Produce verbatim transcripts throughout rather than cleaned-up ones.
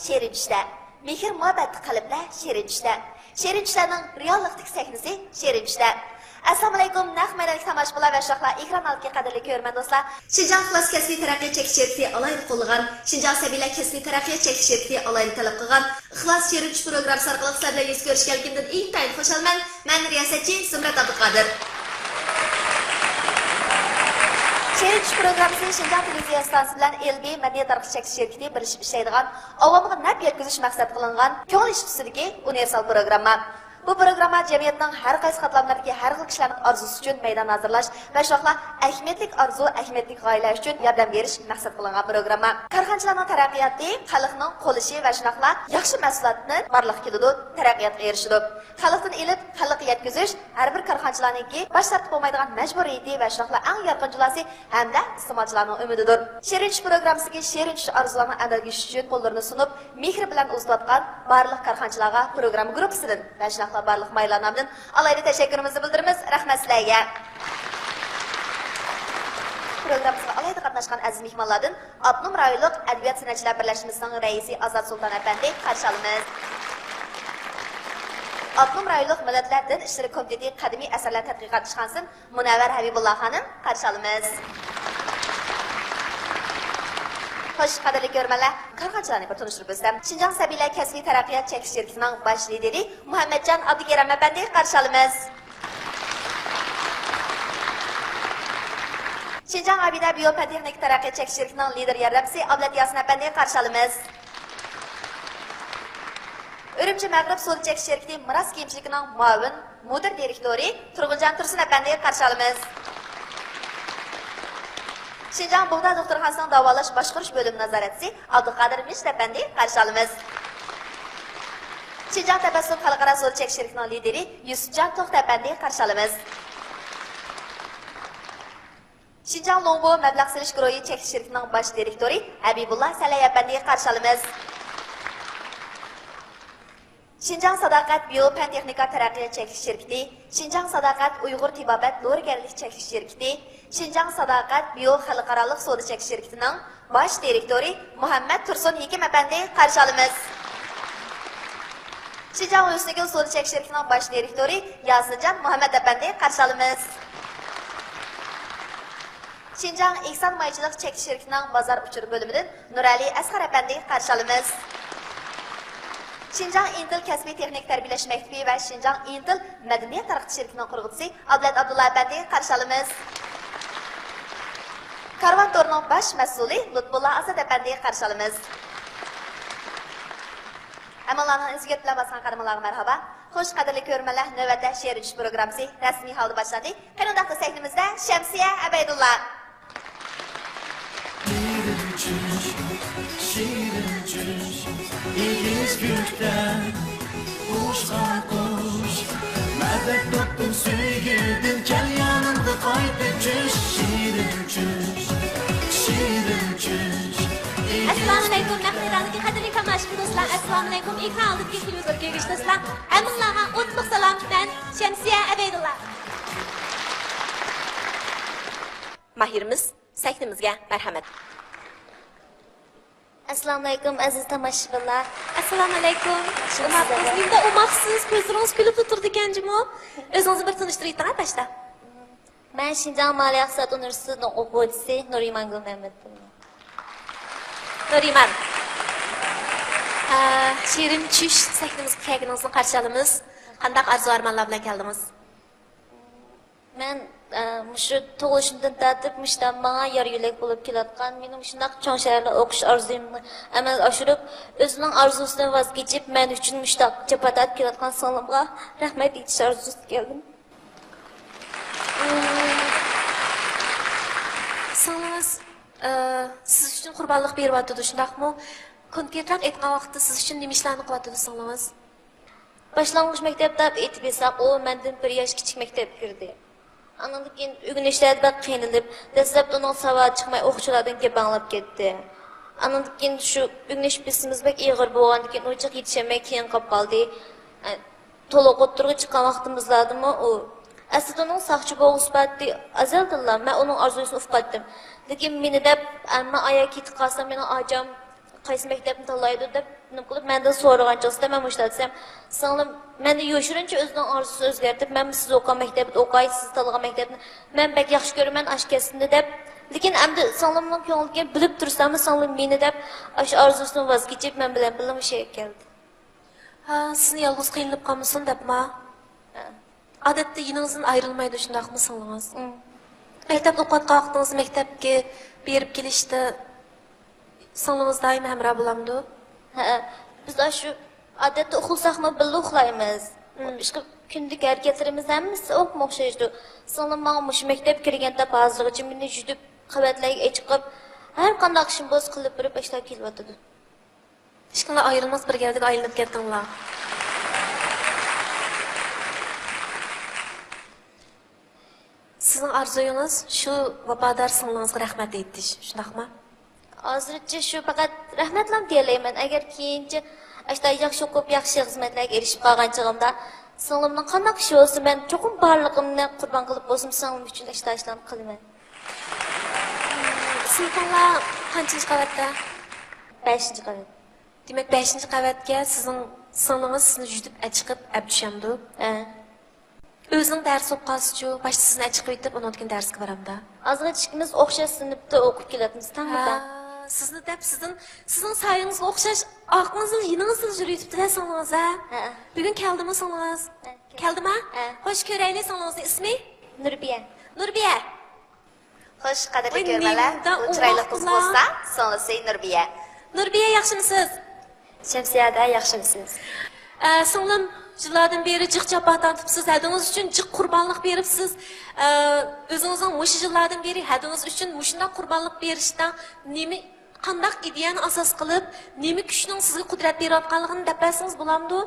شېرىن چۈشلەر. مېھىر مۇھەببەتلىك قەلبلەر شېرىن چۈشلەر. شېرىن چۈشلەرنىڭ رېئاللىقتىكى سەھنىسى شېرىن چۈشلەر. ئەسسالامۇئەلەيكۇم، نەق مەيداندىكى تاماشىبىنلار ۋە شۇنداقلا ئېكران ئالدىدىكى قەدىرلىك كۆرۈرمەن دوستلار. شىنجاڭ ئىخلاس كەسپىي تەرەققىيات چەكلىك شىركىتى ئالاھىدە قوللىغان، شىنجاڭ سەبىيلەر كەسپىي تەرەققىيات چەكلىك شىركىتى ئالاھىدە تەلەپ قىلغان ئىخلاس شېرىن چۈش پروگراممىسى ئارقىلىق سىلەر بىلەن يۈز كۆرۈشكەنلىكىمدىن ئىنتايىن خۇشالمەن. مەن رىياسەتچى زۇمرەت ئابدۇقادىر. شېرىن چۈش پروگراممىسى شىنجاڭ تېلېۋىزىيە ئىستانسىسى بىلەن ئېل بى مەدەنىيەت تارقىتىش چەكلىك شىركىتى بىرلىشىپ ئىشلەيدىغان ئاۋامغا نەپ يەتكۈزۈش مەقسەت قىلىنغان كۆڭۈل ئىش تۈسىدىكى ئۇنىۋېرسال پروگرامما. بۇ پروگرامما جەمئىيەتنىڭ ھەر قايسى قاتلاملىرىدىكى ھەر خىل كىشىلەرنىڭ ئارزۇسى ئۈچۈن مەيدان ھازىرلاش ۋە شۇنداقلا ئەھمىيەتلىك ئارزۇ، ئەھمىيەتلىك غايىلەر ئۈچۈن ياردەم بېرىش مەقسەت قىلىنغان پروگرامما. كارخانىچىلارنىڭ تەرەققىياتى خەلقنىڭ قوللىشى ۋە شۇنداقلا ياخشى مەھسۇلاتتىن بارلىققا كېلىدۇ، تەرەققىياتقا ئېرىشىدۇ. خەلقتىن ئېلىپ، خەلققە يەتكۈزۈش ھەر بىر كارخانىچىلارنىڭكى باش تارتىپ بولمايدىغان مەجبۇرىيىتى ۋە شۇنداقلا ئەڭ يارقىن جۇلاسى ھەمدە ئىستېمالچىلارنىڭ ئۈمىدىدۇر. شېرىن چۈش پروگراممىسىدىكى شېرىن چۈش ئارزۇلارنىڭ ئەمەلگە ئېشىشى ئۈچۈن قوللىرىنى سۇنۇپ، مېھرى بىلەن ئۇزىتىۋاتقان بارلىق كارخانىچىلارغا پروگرامما گۇرۇپپىسىدىن ۋە شۇنداقلا بارلىق ماھىرلار نامىدىن ئالاھىدە تەشەككۈرىمىزنى بىلدۈرىمىز. رەھمەت سىلەرگە! پروگراممىمىزغا ئالاھىدە قاتناشقان ئەزىز مېھمانلاردىن ئاپتونوم رايونلۇق ئەدەبىيات سەنئەتچىلەر بىرلەشمىسىنىڭ رەئىسى ئازات سۇلتان ئەپەندى قارشى ئالىمىز. ئاپتونوم رايونلۇق مىللەتلەر دىن ئىشلىرى كومىتېتى قەدىمىي ئەسەرلەر تەتقىقات ئىشخانىسىدىن مۇنەۋۋەر ھەبىبۇللا خانىم قارشى ئالىمىز. خوش، قەدىرلىك كۆرۈرمەنلەر، كارخانىچىلارنى بىر تونۇشتۇرۇپ ئۆتسەم، شىنجاڭ سەبىيلەر كەسپىي تەرەققىيات چەكلىك شىركىتىنىڭ باش لىدىرى مۇھەممەتجان ئابدۇكېرىم ئەپەندى قارشى ئالىمىز. شىنجاڭ ئابىدە بىيو پەن تېخنىكا تەرەققىيات چەكلىك شىركىتىنىڭ لىدىر ياردەمچىسى ئابلەت ياسىن ئەپەندى قارشى ئالىمىز. ئۈرۈمچى مەغرىب سودا چەكلىك شىركىتى مىراس كىيىمچىلىكىنىڭ مۇئاۋىن مۇدىر دىرېكتورى تۇرغۇنجان تۇرسۇن ئەپەندى قارشى ئالىمىز. شىنجاڭ بۇغدا دوختۇرخانىسىنىڭ داۋالاش باشقۇرۇش بۆلۈمى نازارەتچىسى ئابدۇقادىر مىشىت ئەپەندى قارشى ئالىمىز. شىنجاڭ تەبەسسۇم خەلقئارا سودا چەكلىك شىركىتىنىڭ لىدىرى يۈسۈپجان توختى ئەپەندى قارشى ئالىمىز. شىنجاڭ لوڭبو مەبلەغ سېلىش گۇرۇھى چەكلىك شىركىتىنىڭ باش دىرېكتورى ھەبىبۇللا سەلەي ئەپەندىگە قارشى ئالىمىز. شىنجاڭ ساداقەت بىيو پەن تېخنىكا تەرەققىيات چەكلىك شىركىتى، شىنجاڭ ساداقەت ئۇيغۇر تېبابەت دورىگەرلىك چەكلىك شىركىتى، شىنجاڭ ساداقەت بىيو خەلقئارالىق سودا چەكلىك شىركىتىنىڭ باش دىرېكتورى مۇھەممەت تۇرسۇن ھېكىم ئەپەندىگە قارشى ئالىمىز. شىنجاڭ ھۆسنىگۈل سودا چەكلىك شىركىتىنىڭ باش دىرېكتورى ياسىنجان مۇھەممەت ئەپەندىگە قارشى ئالىمىز. شىنجاڭ ئېھسان مايچىلىق چەكلىك شىركىتىنىڭ بازار ئۇچۇرى بۆلۈمىدىن نۇرئەلى ئەسقەر ئەپەندىگە قارشى ئالىمىز. شىنجاڭ ئىنتىل كەسپىي تېخنىكا تەربىيەلەش مەكتىپى ۋە شىنجاڭ ئىنتىل مەدەنىيەت تارقىتىش شىركىتىنىڭ قۇرغۇچىسى ئابلەت ئابدۇللا ئەپەندىگە قارشى ئالىمىز. كارۋان تورىنىڭ باش مەسئۇلى لۇتپۇللا ئازاد ئەپەندىگە قارشى ئالىمىز. ھەممىڭلارنىڭ ئىززىگەت بىلەن باسقان قەدىمىڭلارغا مەرھابا. خوش، قەدىرلىك كۆرۈرمەنلەر، نۆۋەتتە شېرىن چۈش پروگراممىسى رەسمىي ھالدا باشلاندى. قېنى ئۇنداقتا سەھنىمىزدە شەمسىيە ئەبەيدۇللا. شېرىن چۈش، شېرىن چۈش، ئېگىز كۆكتە ئۇچقان قۇش. مەدەت تاپتىم سۆيگۈدىن، كەل يېنىمغا قايتا چۈش. شېرىن چۈش، شېرىن چۈش، ئەسسالامۇئەلەيكۇم، نەق مەيداندىكى قەدىرلىك تاماشىبىن دوستلار، ئەسسالامۇئەلەيكۇم، ئېكران ئالدىدىكى تېلېۋىزور كۆرگۈچى دوستلار، ھەممىڭلارغا ئوتلۇق سالام، مەن شەمسىيە ئەبەيدۇللا. ماھىرىمىز، سەھنىمىزگە مەرھەمەت. ئەسسالامۇئەلەيكۇم، ئەزىز تاماشىبىنلار. ئەسسالامۇئەلەيكۇم. ياخشىمۇسىزلەر؟ ئوماقسىز، نېمىدە ئوماقسىز، كۆزلىرىڭىز كۈلۈپلا تۇرىدىكەن جۇمۇ. ئۆزىڭىزنى بىر تونۇشتۇرۇۋېتىڭ باشتا. مەن شىنجاڭ مالىيە ئىقتىساد ئۇنىۋېرسىتېتىنىڭ ئوقۇغۇچىسى نۇرىمان گۈلمەمەتوۋا. نۇرىمان. ئە، شېرىن چۈش سەھنىمىزگە كەلگىنىڭىزنى قارشى ئالىمىز. قانداق ئارزۇ ئارمانلار بىلەن كەلدىڭىز؟ مەن، ئە، مۇشۇ تۇغۇلۇشۇمدىن تارتىپ مۇشۇنداق ماڭا يار يۆلەك بولۇپ كېلىۋاتقان، مېنىڭ مۇشۇنداق چوڭ شەھەرلەردە ئوقۇش ئارزۇيۇمنى ئەمەلگە ئاشۇرۇپ، ئۆزىنىڭ ئارزۇسىدىن ۋاز كېچىپ، مەن ئۈچۈن مۇشۇنداق جاپا تارتىپ كېلىۋاتقان سىڭلىمغا رەھمەت ئېيتىش ئارزۇسىدا كەلدىم. سىڭلىڭىز، ئى، سىز ئۈچۈن قۇربانلىق بېرىۋاتىدۇ، شۇنداقمۇ؟ كونكرېتراق ئېيتقان ۋاقىتتا سىز ئۈچۈن نېمە ئىشلارنى قىلىۋاتىدۇ سىڭلىڭىز؟ باشلانغۇچ مەكتەپتە ئېيتىپ بېرسەك، ئۇ مەندىن بىر ياش كىچىك مەكتەپكە كىردى. ئانىڭدىن كېيىن ئۆگىنىشلەردە بەك قىينىلىپ، دەسلەپتە ئۇنىڭ ساۋاتى چىقماي ئوقۇغۇچىلاردىن كۆپ ئاڭلاپ كەتتى. ئانىڭدىن كېيىن شۇ ئۆگىنىش بېسىمىمىز بەك ئېغىر بولغاندىن كېيىن ئۇ جىق يېتىشەلمەي كېيىن قاپ قالدى. ئە، تولۇق ئوتتۇرىغا چىققان ۋاقتىمىزلاردىمۇ ئۇ، ئەسلىدە ئۇنىڭ ساقچى بولغۇ سۈپەتى ئەزەلدىنلا، مەن ئۇنىڭ ئارزۇسىنى ئۇقاتتىم. لېكىن مېنى دەپ، ئەمما ئايا كېتىپ قالسام، مېنىڭ ئاچام قايسى مەكتەپنى تاللايدۇ دەپ، نېمە قىلىپ مەندىن سورىغان چاغدا مەن مۇشۇنداق دېسەم، سىڭلىم مەندىن يوشۇرۇنچە ئۆزىنىڭ ئارزۇسىنى ئۆزگەرتىپ، مەن سىز ئوقۇغان مەكتەپتە ئوقاي، سىز تاللىغان مەكتەپنى مەن بەك ياخشى كۆرىمەن، ئاشۇ كەسىپنى دەپ. لېكىن ئەمدى سىڭلىمنىڭ كۆڭلىدىكىنى بىلىپ تۇرساممۇ، سىڭلىم مېنى دەپ ئاشۇ ئارزۇسىدىن ۋاز كېچىپ، مەن بىلەن بىللە مۇشۇ يەرگە كەلدى. ھا، سىزنى يالغۇز قىينىلىپ قالمىسۇن دەپما؟ ھە. ئادەتتە يېنىڭىزدىن ئايرىلمايدۇ، شۇنداقمۇ سىڭلىڭىز؟ مم. مەكتەپتە ئوقۇۋاتقان ۋاقتىڭىزدا مەكتەپكە بېرىپ كېلىشتە سىڭلىڭىز دائىم ھەمراھ بولامدۇ؟ ھەئە. بىز ئاشۇ ئادەتتە ئۇخلىساقمۇ بىللە ئۇخلايمىز. مم. ئىشقىلىپ كۈندىلىك ھەرىكەتلىرىمىز ھەممىسى ئوپمۇ ئوخشايدۇ. سىڭلىم ماڭا مۇشۇ مەكتەپكە كىرگەن تاپا ھازىرغىچە مېنى يۈدۈپ قەۋەتلەرگە ئېچىقىپ، ھەر قانداق ئىشىم بولسا قىلىپ بېرىپ ئاشۇنداق كېلىۋاتىدۇ. ئىشقىلار ئايرىلماس بىر گەۋدىگە ئايلىنىپ كەتتىڭلار. سىزنىڭ ئارزۇيىڭىز شۇ ۋاپادار سىڭلىڭىزغا رەھمەت ئېيتىش، شۇنداقمۇ؟ ھازىرچە شۇ پەقەت رەھمەتلام دېيەلەيمەن. ئەگەر كېيىنچە ئاشۇنداق ياخشى ئوقۇپ، ياخشى خىزمەتلەرگە ئېرىشىپ قالغان چېغىمدا، سىڭلىمنىڭ قانداق ئىشى بولسا، مەن چوقۇم بارلىقىمنى قۇربان قىلىپ بولسىمۇ سىڭلىم ئۈچۈن ئاشۇنداق ئىشلارنى قىلىمەن. سىنىپىڭلار قانچىنچى قەۋەتتە؟ بەشىنچى قەۋەت. دېمەك، بەشىنچى قەۋەتكە سىزنىڭ سىڭلىڭىز سىزنى يۈدۈپ ئەچىقىپ ئەپ چۈشەمدۇ؟ ھە. ئۆزىنىڭ دەرسى بولۇپ قالسىچۇ، باشتا سىزنى ئەچىقىپ ئېيتىپ، ئۇنىڭدىن كېيىن دەرسكە بارامدا؟ ئازغىچە ئىككىمىز ئوخشاش سىنىپتا ئوقۇپ كېلىۋاتىمىز، تەڭمۇ تەڭ. ھە، سىزنى دەپ سىزدىن، سىزنىڭ سايىڭىزغا ئوخشاش ئارقىڭىزدىن، يېنىڭىزدىن يۈرۈۋېتىپتىلە سىڭلىڭىز، ھە؟ ھە. بۈگۈن كەلدىمۇ سىڭلىڭىز؟ ھە، كەلدى. كەلدىما؟ ھە. خوش، كۆرەيلى سىڭلىڭىزنى. ئىسمى؟ نۇربىيە. نۇربىيە. خوش، قەدىرلىك ۋاي، كۆرۈرمەنلەر، نېمىدا بۇ چىرايلىق قىز ئۇنداقلا؟ بولسا، سىڭلىسى نۇربىيە. نۇربىيە، ياخشىمىسىز؟ شەمسىيەدە، ياخشىمىسىز؟ ئە، سىڭلىم، يىللاردىن بېرى جىق جاپا تارتىپسىز، ھەدىڭىز ئۈچۈن جىق قۇربانلىق بېرىپسىز. ئە، ئۆزىڭىزنىڭ مۇشۇ يىللاردىن بېرى ھەدىڭىز ئۈچۈن مۇشۇنداق قۇربانلىق بېرىشتە نېمە، قانداق ئىدىيەنى ئاساس قىلىپ، نېمە كۈچنىڭ سىزگە قۇدرەت بېرىۋاتقانلىقىنى دەپ بەرسىڭىز بولامدۇ؟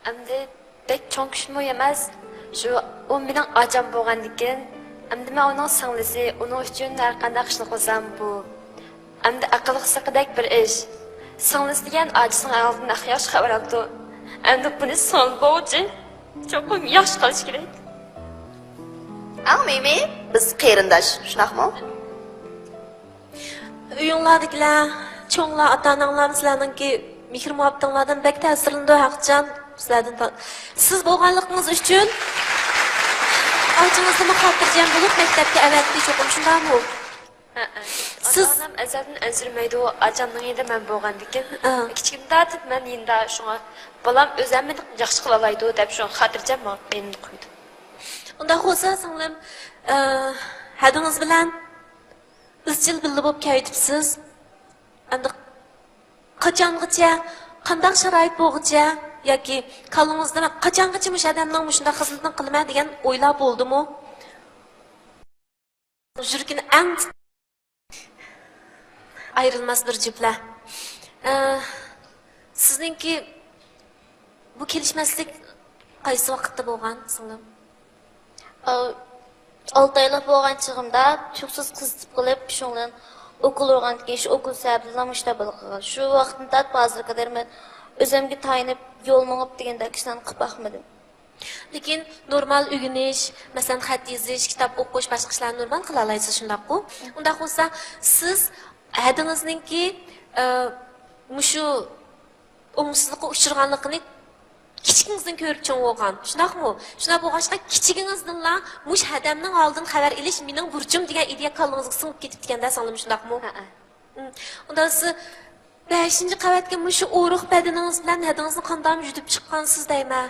ئەمدى بەك چوڭ كۈچمۇ ئەمەس، شۇ ئۇ مېنىڭ ئاچام بولغاندىكىن، ئەمدى مەن ئۇنىڭ سىڭلىسى، ئۇنىڭ ئۈچۈن ھەر قانداق ئىشنى قىلسام بۇ. ئەمدى ئەقىل قىسىقىدەك بىر ئىش. سىڭلىسى دېگەن ئاچىسىنىڭ ئالدىدىن ئەڭ ياخشى خەۋەر ئالىدۇ. ئەمدى بۇنى سىڭلى بولغۇچە چوقۇم ياخشى قىلىش كېرەك. ئەڭ مۇھىمى، بىز قېرىنداش، شۇنداقمۇ؟ ئۆيۈڭلاردىكىلەر، چوڭلار، ئاتا-ئاناڭلارمۇ سىلەرنىڭكى مېھىر-مۇھەببىتىڭلاردىن بەك تەسىرلىنىدۇ، ھەقىچان. سىلەردىن تا-، سىز بولغانلىقىڭىز ئۈچۈن ئاچىڭىزنىمۇ خاتىرجەم بولۇپ مەكتەپكە ئەۋەتتى چوقۇم، شۇنداقمۇ؟ ھەئە. سىز ئاتا-ئانام ئەزەلدىن ئەنسىرىمەيدۇ، ئاچامنىڭ يېنىدا مەن بولغاندىكىن. ھە. كىچىكىمدىن تارتىپ مەن يېنىدا، شۇڭا بالام ئۆز ھەممىنى ياخشى قىلالايدۇ دەپ شۇڭا خاتىرجەم ماڭا يېنىمدا قويىدۇ. ئۇنداق بولسا سىڭلىم، ئە، ھەدىڭىز بىلەن ئىزچىل بىللە بولۇپ كەۋېتىپسىز. ئەمدى قاچانغىچە، قانداق شارائىت بولغۇچە ياكى كاللىڭىزدا مەن قاچانغىچە مۇشۇ ئادەمنىڭ مۇشۇنداق خىزمىتىنى قىلىمەن دېگەن ئويلار بولدىمۇ؟ يۈرىكىنى ئەڭ ئايرىلماس بىر جۈپلەر. ئە، سىزنىڭكى بۇ كېلىشمەسلىك قايسى ۋاقىتتا بولغان، سىڭلىم؟ ئا-، ئالتە ئايلىق بولغان چېغىمدا تۇيۇقسىز قىزىتىپ قېلىپ، شۇنىڭ بىلەن ئوكۇل ئۇرغاندىن كېيىن، شۇ ئوكۇل سەۋەبلىكلا مۇشۇنداق بالا قىلغان. شۇ ۋاقىتتىن تارتىپ ھازىرغا قەدەر مەن ئۆزۈمگە تايىنىپ، يول مېڭىپ دېگەندەك ئىشلارنى قىلىپ باقمىدىم. لېكىن نورمال ئۆگىنىش، مەسىلەن، خەت يېزىش، كىتاب ئوقۇش، باشقا ئىشلارنى نورمال قىلالايسىز، شۇنداققۇ؟ ئۇنداق بولسا، سىز ھەدىڭىزنىڭكى، ئە، مۇشۇ ئوڭۇشسىزلىققا ئۇچرىغانلىقىنى كىچىكىڭىزدىن كۆرۈپ چوڭ بولغان، شۇنداقمۇ؟ شۇنداق بولغاچقا، كىچىكىڭىزدىنلا مۇشۇ ھەدەمنىڭ ھالىدىن خەۋەر ئېلىش مېنىڭ بۇرچۇم دېگەن ئىدىيە كاللىڭىزغا سىڭىپ كېتىپتىكەن-دە، سىڭلىم، شۇنداقمۇ؟ ھەئە. ئۇم، ئۇنداق دېسە، بەشىنچى قەۋەتكە مۇشۇ ئورۇق بەدىنىڭىز بىلەن ھەدىڭىزنى قانداقمۇ يۈدۈپ چىققانسىز دەيمەن.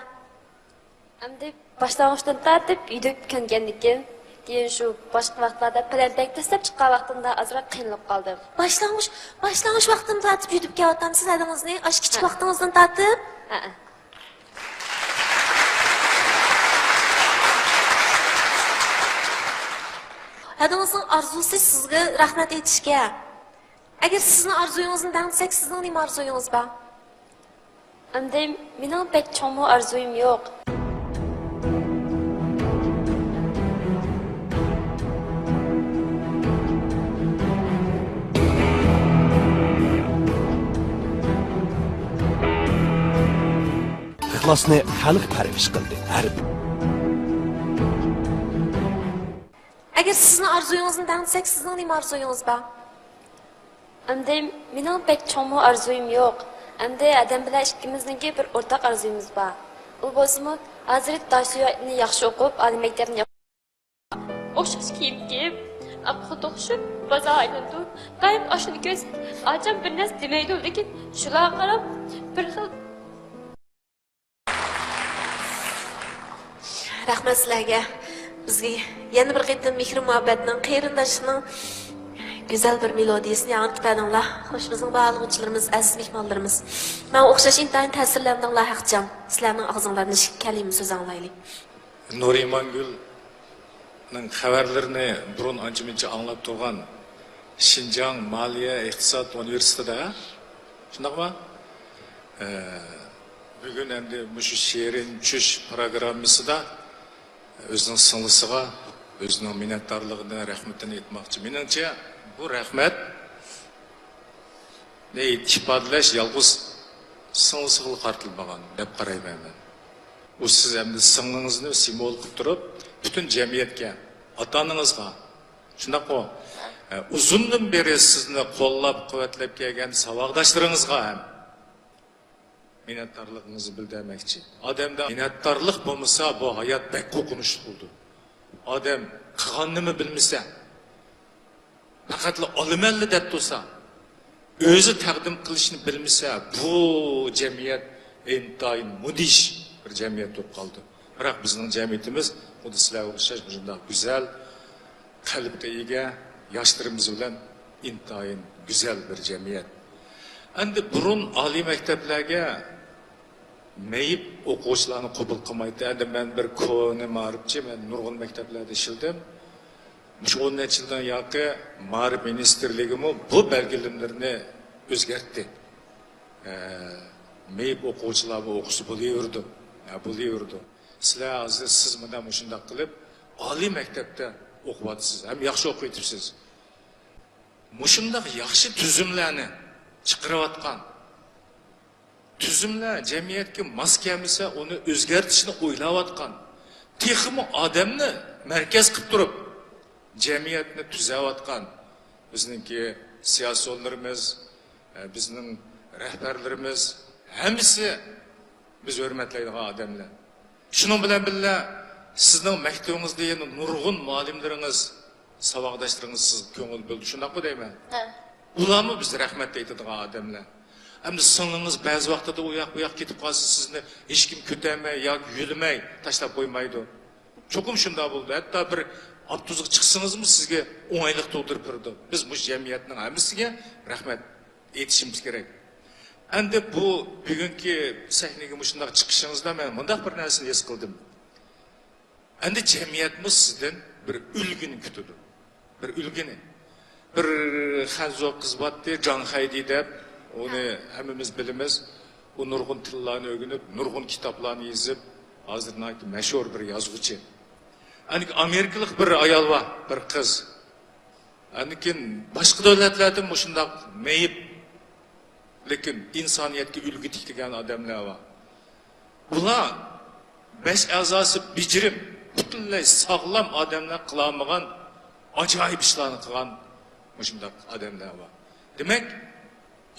ئەمدى باشلانغۇچتىن تارتىپ يۈدۈپ كۆنگەندىكىن، كېيىن شۇ باشقا ۋاقىتلاردا پەلەمپەيگە دەسلەپ چىققان ۋاقتىمدا ئازراق قىينىلىپ قالدىم. باشلانغۇچ، باشلانغۇچ ۋاقتىدىن تارتىپ يۈدۈپ كېلىۋاتامسىز ھەدىڭىزنى؟ ئاشۇ كىچىك ھە. ۋاقتىڭىزدىن تارتىپ؟ ھەئە. ھەدىڭىزنىڭ ئارزۇسى سىزگە رەھمەت ئېيتىشكەن. ئەگەر سىزنىڭ ئارزۇيىڭىزنى دەڭسەك، سىزنىڭ نېمە ئارزۇيىڭىز بار؟ ئەمدى مېنىڭ بەك چوڭمۇ ئارزۇيۇم يوق. ئىخلاسنى خەلق پەرۋىش قىلدى، ھەر. ئەگەر سىزنىڭ ئارزۇيىڭىزنى دەڭسەك، سىزنىڭ نېمە ئارزۇيىڭىز بار؟ ئەمدى مېنىڭ بەك چوڭمۇ ئارزۇيۇم يوق. ئەمدى ئادەم بىلەن ئىككىمىزنىڭكى بىر ئورتاق ئارزۇيىمىز بار. ئۇ بولسىمۇ، ھازىر تاشيۇەننى ياخشى ئوقۇپ، ئالىي مەكتەپنى ياخشى ئوخشاش كىيىم كىيىپ، ئاپىغا توقۇشۇپ، بازار ئايلىنىدۇ. دائىم ئاشۇنى كۆرسەك، ئاچام بىر نەرسە دېمەيدۇ، لېكىن شۇلارغا قاراپ بىر خىل. رەھمەت سىلەرگە. بىزگە يەنە بىر قېتىم مېھرى مۇھەببەتنىڭ، قېرىنداشلىقنىڭ گۈزەل بىر مېلودىيىسىنى ياڭرىتىپ بەردىڭلار. خوش، بىزنىڭ باھالىغۇچىلىرىمىز، ئەزىز مېھمانلىرىمىز. ماڭا ئوخشاش ئىنتايىن تەسىرلەندىڭلار ھەقىچان. سىلەرنىڭ ئاغزىڭلاردىن ئىككى كەلىمە سۆز ئاڭلايلى. نۇرىمانگۈلنىڭ خەۋەرلىرىنى بۇرۇن ئانچە-مۇنچە ئاڭلاپ تۇرغان شىنجاڭ مالىيە ئىقتىساد ئۇنىۋېرسىتېتىدا، شۇنداقمۇ؟ ئە، بۈگۈن ئەمدى مۇشۇ شېرىن چۈش پروگراممىسىدا ئۆزىنىڭ سىڭلىسىغا ئۆزىنىڭ مىننەتدارلىقىنى، رەھمىتىنى ئېيتماقچى. مېنىڭچە، بۇ رەھمەت ئىپادىلەش يالغۇز سىڭلىسىغىلا قارىتىلمىغان دەپ قارايمەن مەن. ئۇ سىز ئەمدى سىڭلىڭىزنى سىمۋول قىلىپ تۇرۇپ، پۈتۈن جەمئىيەتكە، ئاتا-ئانىڭىزغا، شۇنداققۇ، ئۇزۇندىن بېرى سىزنى قوللاپ-قۇۋۋەتلەپ كەلگەن ساۋاقداشلىرىڭىزغا ھەم مىننەتدارلىقىڭىزنى بىلدۈرمەكچى. ئادەمدە مىننەتدارلىق بولمىسا، بۇ ھايات بەك قورقۇنچلۇق بولىدۇ. ئادەم قىلغىنىنىمۇ بىلمىسە، پەقەتلا ئالىمەنلا دەپ تۇرسا، ئۆزى تەقدىم قىلىشنى بىلمىسە، بۇ جەمئىيەت ئىنتايىن مۇدھىش بىر جەمئىيەت بولۇپ قالىدۇ. بىراق بىزنىڭ جەمئىيىتىمىز خۇددى سىلەرگە ئوخشاش مۇشۇنداق گۈزەل قەلبكە ئىگە، ياشلىرىمىز بىلەن ئىنتايىن گۈزەل بىر جەمئىيەت. ئەمدى بۇرۇن ئالىي مەكتەپلەرگە مېيىپ ئوقۇغۇچىلارنى قوبۇل قىلمايتتى. ئەمدى مەن بىر كونا مائارىپچى، مەن نۇرغۇن مەكتەپلەردە ئىشلىدىم. مۇشۇ ئون نەچچە يىلدىن ياقى مائارىپ مىنىستىرلىكىمۇ بۇ بەلگىلىمىلىرىنى ئۆزگەرتتى. ئە، مېيىپ ئوقۇغۇچىلار بۇ ئوقۇسا بولۇۋېرىدۇ. ئە، بولۇۋېرىدۇ. سىلەر ھازىر سىز مانا مۇشۇنداق قىلىپ ئالىي مەكتەپتە ئوقۇۋاتىسىز ھەم ياخشى ئوقۇۋېتىپسىز. مۇشۇنداق ياخشى تۈزۈملەرنى چىقىرىۋاتقان، تۈزۈملەر جەمئىيەتكە ماس كەلمىسە، ئۇنى ئۆزگەرتىشنى ئويلاۋاتقان، تېخىمۇ ئادەمنى مەركەز قىلىپ تۇرۇپ، جەمئىيەتنى تۈزەۋاتقان بىزنىڭكى سىياسىيونلىرىمىز، بىزنىڭ رەھبەرلىرىمىز، ھەممىسى بىز ھۆرمەتلەيدىغان ئادەملەر. شۇنىڭ بىلەن بىللە، سىزنىڭ مەكتىۋىڭىزدە يەنە نۇرغۇن مۇئەللىملىرىڭىز، ساۋاقداشلىرىڭىز سىزگە كۆڭۈل بۆلىدۇ، شۇنداقمۇ دەيمەن؟ ھە. ئۇلارمۇ بىز رەھمەت ئېيتىدىغان ئادەملەر. ئەمدى سىڭلىڭىز بەزى ۋاقتىدا ئۇ ياق، بۇ ياق كېتىپ قالسا، سىزنى ھېچكىم كۆتەرمەي ياكى يۆلىمەي تاشلاپ قويمايدۇ. چوقۇم شۇنداق بولىدۇ. ھەتتا بىر ئاپتوبۇسقا چىقسىڭىزمۇ سىزگە ئوڭايلىق تۇغدۇرۇپ بېرىدۇ. بىز مۇشۇ جەمئىيەتنىڭ ھەممىسىگە رەھمەت ئېيتىشىمىز كېرەك. ئەمدى بۇ بۈگۈنكى سەھنىگە مۇشۇنداق چىقىشىڭىزدا مەن مۇنداق بىر نەرسىنى ھېس قىلدىم. ئەمدى جەمئىيەتمۇ سىزدىن بىر ئۈلگىنى كۈتىدۇ. بىر ئۈلگىنى. بىر خەنزۇ قىز بارتتى، جاڭ خەيدى دەپ، ئۇنى ھەممىمىز بىلىمىز. ئۇ نۇرغۇن تىللارنى ئۆگىنىپ، نۇرغۇن كىتابلارنى يېزىپ، ھازىر ناھايىتى مەشھۇر بىر يازغۇچى. ئەنكى ئامېرىكىلىق بىر ئايال بار، بىر قىز. ئاندىن كېيىن باشقا دۆلەتلەردىمۇ مۇشۇنداق مېيىپ، لېكىن ئىنسانىيەتكە ئۈلگە تىكلىگەن ئادەملەر بار. بۇلار بەش ئەزاسى بېجىرىم، پۈتۈنلەي ساغلام ئادەملەر قىلالمىغان ئاجايىپ ئىشلارنى قىلغان مۇشۇنداق ئادەملەر بار. دېمەك،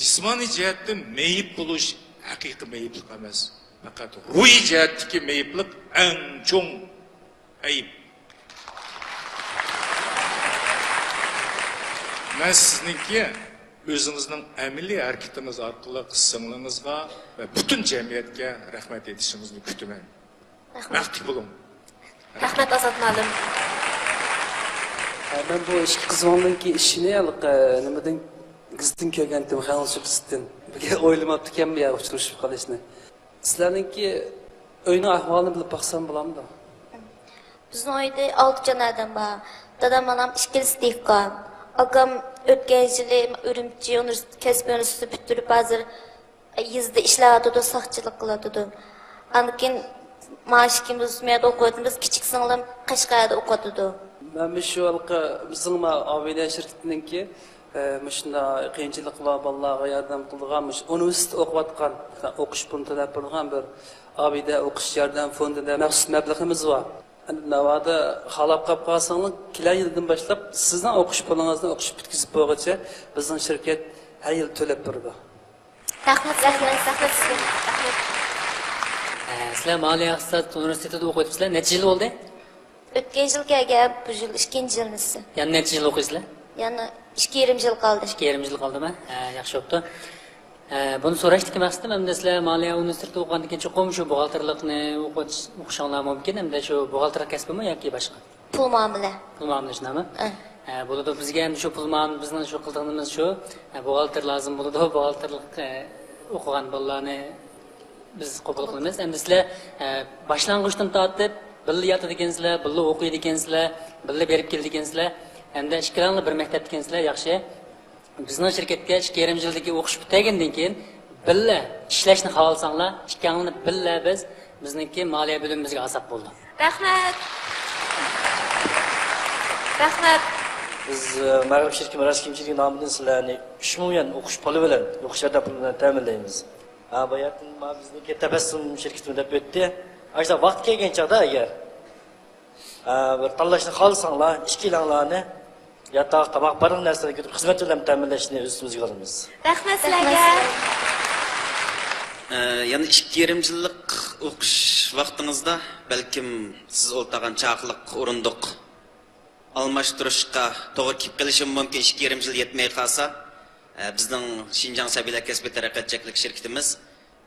جىسمانىي جەھەتتىن مېيىپ بولۇش ھەقىقىي مېيىپلىق ئەمەس. پەقەت روھىي جەھەتتىكى مېيىپلىق ئەڭ چوڭ ئەيىب. مەن سىزنىڭكى ئۆزىڭىزنىڭ ئەمەلىي ھەرىكىتىڭىز ئارقىلىق سىڭلىڭىزغا ۋە پۈتۈن جەمئىيەتكە رەھمەت ئېيتىشىڭىزنى كۈتىمەن. رەھمەت. بەختلىك بولۇڭ. رەھمەت، ئازات مۇئەللىم. ھە، مەن بۇ ئىككى قىزىڭنىڭكى ئىشىنى ھېلىقى نېمىدىن، گېزىتتىن كۆرگەنتىم، خەنزۇ گېزىتتىن. بىر ئويلىماپتىكەنمەن يا ئۇچرىشىپ قېلىشنى. سىلەرنىڭكى ئۆينىڭ ئەھۋالىنى بىلىپ باقسام بولامدۇ؟ بىزنىڭ ئۆيدە ئالتە جان ئادەم بار. دادام، ئانام ئىككىلىسى دېھقان. ئاكام ئۆتكەن يىلى ئۈرۈمچى ئۇنىۋېرسىتېتى، كەسپىي ئۇنىۋېرسىتېتىنى پۈتتۈرۈپ، ھازىر يېزىدا ئىشلەۋاتىدۇ، ساقچىلىق قىلىۋاتىدۇ. ئاندىن كېيىن مانا ئىككىمىز مۇ يەردە ئوقۇۋاتىمىز، كىچىك سىڭلىم قەشقەردە ئوقۇۋاتىدۇ. مەن مۇشۇ ھېلىقى بىزنىڭ ما ئابىدە شىركىتىنىڭكى، ئە، مۇشۇنداق قىيىنچىلىقى بار بالىلارغا ياردەم قىلىدىغان، مۇشۇ ئۇنىۋېرسىتېت ئوقۇۋاتقان، ئوقۇش پۇلىنى تۆلەپ بېرىدىغان بىر ئابىدە ئوقۇش ياردەم فوندى دەپ مەخسۇس مەبلىغىمىز بار. ئەمدى ناۋادا خالاپ قاپ قالساڭلار، كېلەر يىلدىن باشلاپ سىزنىڭ ئوقۇش پۇلىڭىزنى ئوقۇش پۈتكۈزۈپ بولغۇچە بىزنىڭ شىركەت ھەر يىل تۆلەپ بېرىدۇ. رەھمەت سىلەرگە، رەھمەت سىزگە. رەھمەت. ئە، سىلەر مالىيە ئىقتىساد ئۇنىۋېرسىتېتىدا ئوقۇۋېتىپسىلەر. نەچچە يىل بولدى؟ ئۆتكەن يىل كەلگەن، بۇ يىل ئىككىنچى يىلنىسى. يەنە نەچچە يىل ئوقۇيسىلەر؟ يەنە ئىككى يېرىم يىل قالدى. ئىككى يېرىم يىل قالدىما؟ ھە، ياخشى بوپتۇ. ھە، بۇنى سوراشتىكى مەقسىتىم، ئەمدى سىلەر مالىيە ئۇنىۋېرسىتېتىدا ئوقۇغاندىن كېيىن چوقۇم شۇ بوغالتىرلىقنى ئوقۇش-، ئوقۇشۇڭلار مۇمكىن. ئەمدى شۇ بوغالتىرلىق كەسپىمۇ ياكى باشقا؟ پۇل مۇئامىلە. پۇل مۇئامىلە شۇنداقمۇ؟ ئە. ھە، بولىدۇ. بىزگە ئەمدى شۇ پۇل مۇئامىلە، بىزنىڭ شۇ قىلىدىغىنىمىز شۇ. ھە، بوغالتىر لازىم بولىدۇ، بوغالتىرلىق، ئە، ئوقۇغان بالىلارنى بىز قوبۇل قىلىمىز. ئەمدى سىلەر، ئە، باشلانغۇچتىن تارتىپ بىللە ياتىدىكەنسىلەر، بىللە ئوقۇيدىكەنسىلەر، بىللە بېرىپ كېلىدىكەنسىلەر. ھەمدە ئىككىلەڭلار بىر مەكتەپتىكەنسىلەر، ياخشى. بىزنىڭ شىركەتكە ئىككى يېرىم يىلدىكى ئوقۇش پۈتتۈرگەندىن كېيىن بىللە ئىشلەشنى خالىساڭلار، ئىككىڭلارنى بىللە بىز، بىزنىڭكى مالىيە بۆلۈمىمىزگە ئالساق بولىدۇ. رەھمەت. رەھمەت. بىز، ئە، مەغرىب شىركىتى مىراس كىمچىلىكى نامىدىن سىلەرنى ئۈچ مىڭ يۈەن ئوقۇش پۇلى بىلەن، ئوقۇش ياردەم پۇلى بىلەن تەمىنلەيمىز. ھە، باياتىن ما بىزنىڭكى تەبەسسۇم شىركىتىمۇ دەپ ئۆتتى. ئاشۇنداق ۋاقىت كەلگەن چاغدا ئەگەر، ئە، بىر تاللاشنى خالىساڭلار، ئىككىلەڭلارنى ياتاق، تاماق، بارلىق نەرسىلەرنى كۆتۈرۈپ خىزمەت بىلەن تەمىنلەشنى ئۆز ئۈستىمىزگە ئالىمىز. رەھمەت سىلەرگە. ئە، يەنە ئىككى يېرىم يىللىق ئوقۇش ۋاقتىڭىزدا بەلكىم سىز ئولتۇرغان چاقلىق ئورۇندۇق ئالماشتۇرۇشقا توغرا كېلىپ قېلىشىمۇ مۇمكىن، ئىككى يېرىم يىل يەتمەي قالسا. ئە، بىزنىڭ شىنجاڭ سەبىيلەر كەسپى تەرەققىيات چەكلىك شىركىتىمىز،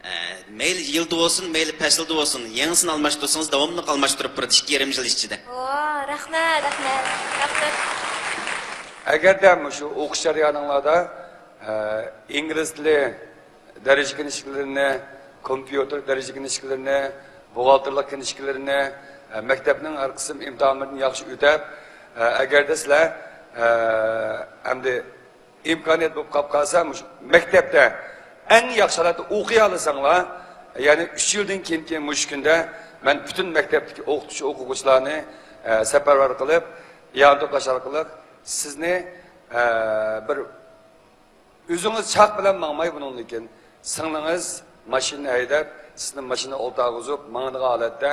ئە، مەيلى يىلدا بولسۇن، مەيلى پەسىلدە بولسۇن، يېڭىسىنى ئالماشتۇرسىڭىز، داۋاملىق ئالماشتۇرۇپ بېرىدۇ ئىككى يېرىم يىل ئىچىدە. ۋا، رەھمەت، رەھمەت، رەھمەت. ئەگەردە مۇشۇ ئوقۇش جەريانىڭلاردا، ئە، ئىنگلىز تىلى دەرىجە كىنىشكىلىرىنى، كومپيۇتېر دەرىجە كىنىشكىلىرىنى، بوغالتىرلىق كىنىشكىلىرىنى، ئە، مەكتەپنىڭ ھەر قىسىم ئىمتىھانلىرىنى ياخشى ئۆتەپ، ئە، ئەگەردە سىلەر، ئە، ئەمدى ئىمكانىيەت بولۇپ قاپ قالسا، مۇشۇ مەكتەپتە ئەڭ ياخشى ھالەتتە ئوقۇيالىساڭلار، يەنى ئۈچ يىلدىن كېيىنكى مۇشۇ كۈندە مەن پۈتۈن مەكتەپتىكى ئوقۇتقۇچى، ئوقۇغۇچىلارنى، ئە، سەپەرۋەر قىلىپ، يان توقاش ئارقىلىق سىزنى، ئە، بىر ئۆزىڭىز چاق بىلەن ماڭماي بۇنىڭدىن كېيىن. سىڭلىڭىز ماشىنا ھەيدەپ، سىزنى ماشىنا ئولتۇرغۇزۇپ ماڭىدىغان ھالەتتە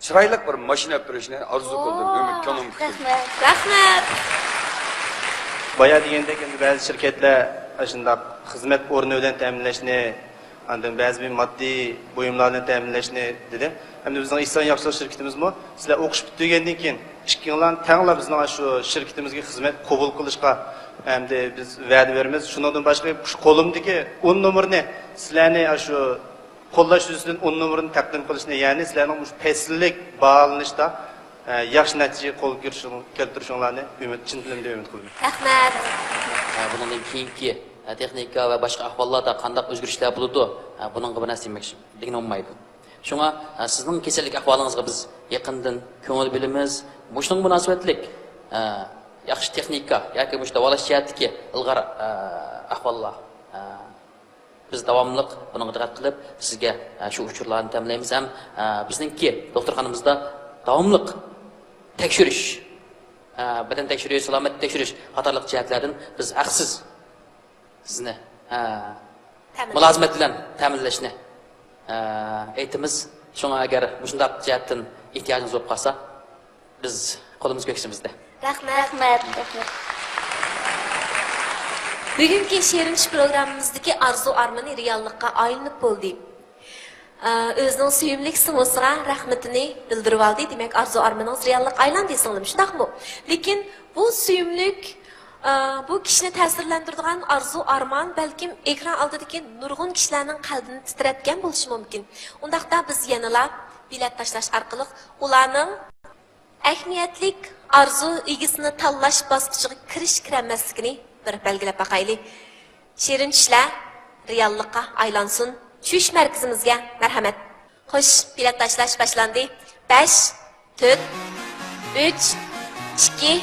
چىرايلىق بىر ماشىنا ئېلىپ بېرىشىنى ئارزۇ قىلدىم، ئۈمىد، كۆڭلۈم پۈتۈن. رەھمەت. رەھمەت. بايا دېگەندەك، ئەمدى بەزى شىركەتلەر ئاشۇنداق خىزمەت ئورنى بىلەن تەمىنلەشنى، ئاندىن بەزى بىر ماددىي بۇيۇملار بىلەن تەمىنلەشنى دېدى. ئەمدى بىزنىڭ ئېھسان ياخشىلىق شىركىتىمىزمۇ سىلەر ئوقۇش پۈتتۈرگەندىن كېيىن ئىككىڭلارنى تەڭلا بىزنىڭ ئاشۇ شىركىتىمىزگە خىزمەت قوبۇل قىلىشقا ئەمدى بىز ۋەدە بېرىمىز. شۇنىڭدىن باشقا، شۇ قولۇمدىكى ئون نومۇرنى سىلەرنى ئاشۇ قوللاش يۈزىسىدىن ئون نومۇرنى تەقدىم قىلىشنى، يەنى سىلەرنىڭ مۇشۇ پەسىللىك باھالىنىشتا، ئە، ياخشى نەتىجىگە قول كىرىشىڭ-، كەلتۈرۈشۈڭلارنى ئۈمىد، چىن دىلىمدىن ئۈمىد قىلىمەن. رەھمەت. ئە، بۇنىڭدىن كېيىنكى، ئە، تېخنىكا ۋە باشقا ئەھۋاللاردا قانداق ئۆزگىرىشلەر بولىدۇ؟ ئە، بۇنىڭغا بىر نەرسە دېمەكچى دېگىنى بولمايدۇ. شۇڭا، ئە، سىزنىڭ كېسەللىك ئەھۋالىڭىزغا بىز يېقىندىن كۆڭۈل بۆلىمىز. مۇشۇنىڭغا مۇناسىۋەتلىك، ئە، ياخشى تېخنىكا ياكى مۇشۇ داۋالاش جەھەتتىكى ئىلغار، ئە، ئەھۋاللار، ئە، بىز داۋاملىق بۇنىڭغا دىققەت قىلىپ، سىزگە، ئە، شۇ ئۇچۇرلارنى تەمىنلەيمىز ھەم، ئە، بىزنىڭكى دوختۇرخانىمىزدا داۋاملىق تەكشۈرۈش، ئە، بەدەن تەكشۈرۈش، سالامەتلىك تەكشۈرۈش قاتارلىق جەھەتلەردىن بىز ھەقسىز سىزنى، ئە، تەمىن. مۇلازىمەت بىلەن تەمىنلەشنى، ئە، ئېيتىمىز. شۇڭا ئەگەر مۇشۇنداق جەھەتتىن ئېھتىياجىڭىز بولۇپ قالسا، بىز قولىمىز كۆكسىمىزدە. رەھمەت. رەھمەت. رەھمەت. بۈگۈنكى شېرىن چۈش پروگراممىمىزدىكى ئارزۇ ئارمىنى رېئاللىققا ئايلىنىپ بولدى. ئە، ئۆزىنىڭ سۆيۈملۈك سىڭلىسىغا رەھمىتىنى بىلدۈرۈۋالدى. دېمەك، ئارزۇ ئارمىنىڭىز رېئاللىققا ئايلاندى، سىڭلىم، شۇنداقمۇ؟ لېكىن بۇ سۆيۈملۈك، ئە، بۇ كىشىنى تەسىرلەندۈرىدىغان ئارزۇ ئارمان بەلكىم ئېكران ئالدىدىكى نۇرغۇن كىشىلەرنىڭ قەلبىنى تىترەتكەن بولۇشى مۇمكىن. ئۇنداقتا بىز يەنىلا بېلەت تاشلاش ئارقىلىق ئۇلارنىڭ ئەھمىيەتلىك ئارزۇ ئىگىسىنى تاللاش باسقۇچىغا كىرىش-كىرەلمەسلىكىنى بىر بەلگىلەپ باقايلى. شېرىن چۈشلەر رېئاللىققا ئايلانسۇن. چۈش مەركىزىمىزگە مەرھەمەت. خوش، بېلەت تاشلاش باشلاندى. بەش، تۆت، ئۈچ، ئىككى،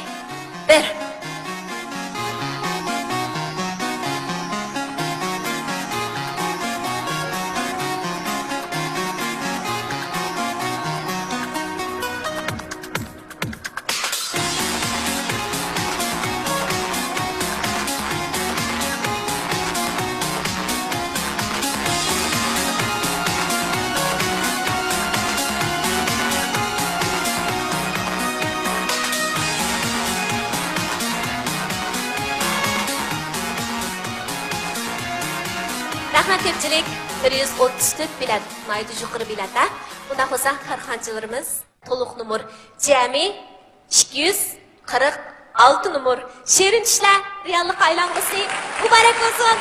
بىر. كۆپچىلىك، بىر يۈز ئوتتۇز تۆت بېلەت، ناھايىتى يۇقىرى بېلەت، ھە؟ ئۇنداق بولسا، كارخانىچىلىرىمىز تولۇق نومۇر جەمئىي ئىككى يۈز قىرىق ئالتە نومۇر شېرىن چۈشلەر رېئاللىققا ئايلانغۇسى مۇبارەك بولسۇن!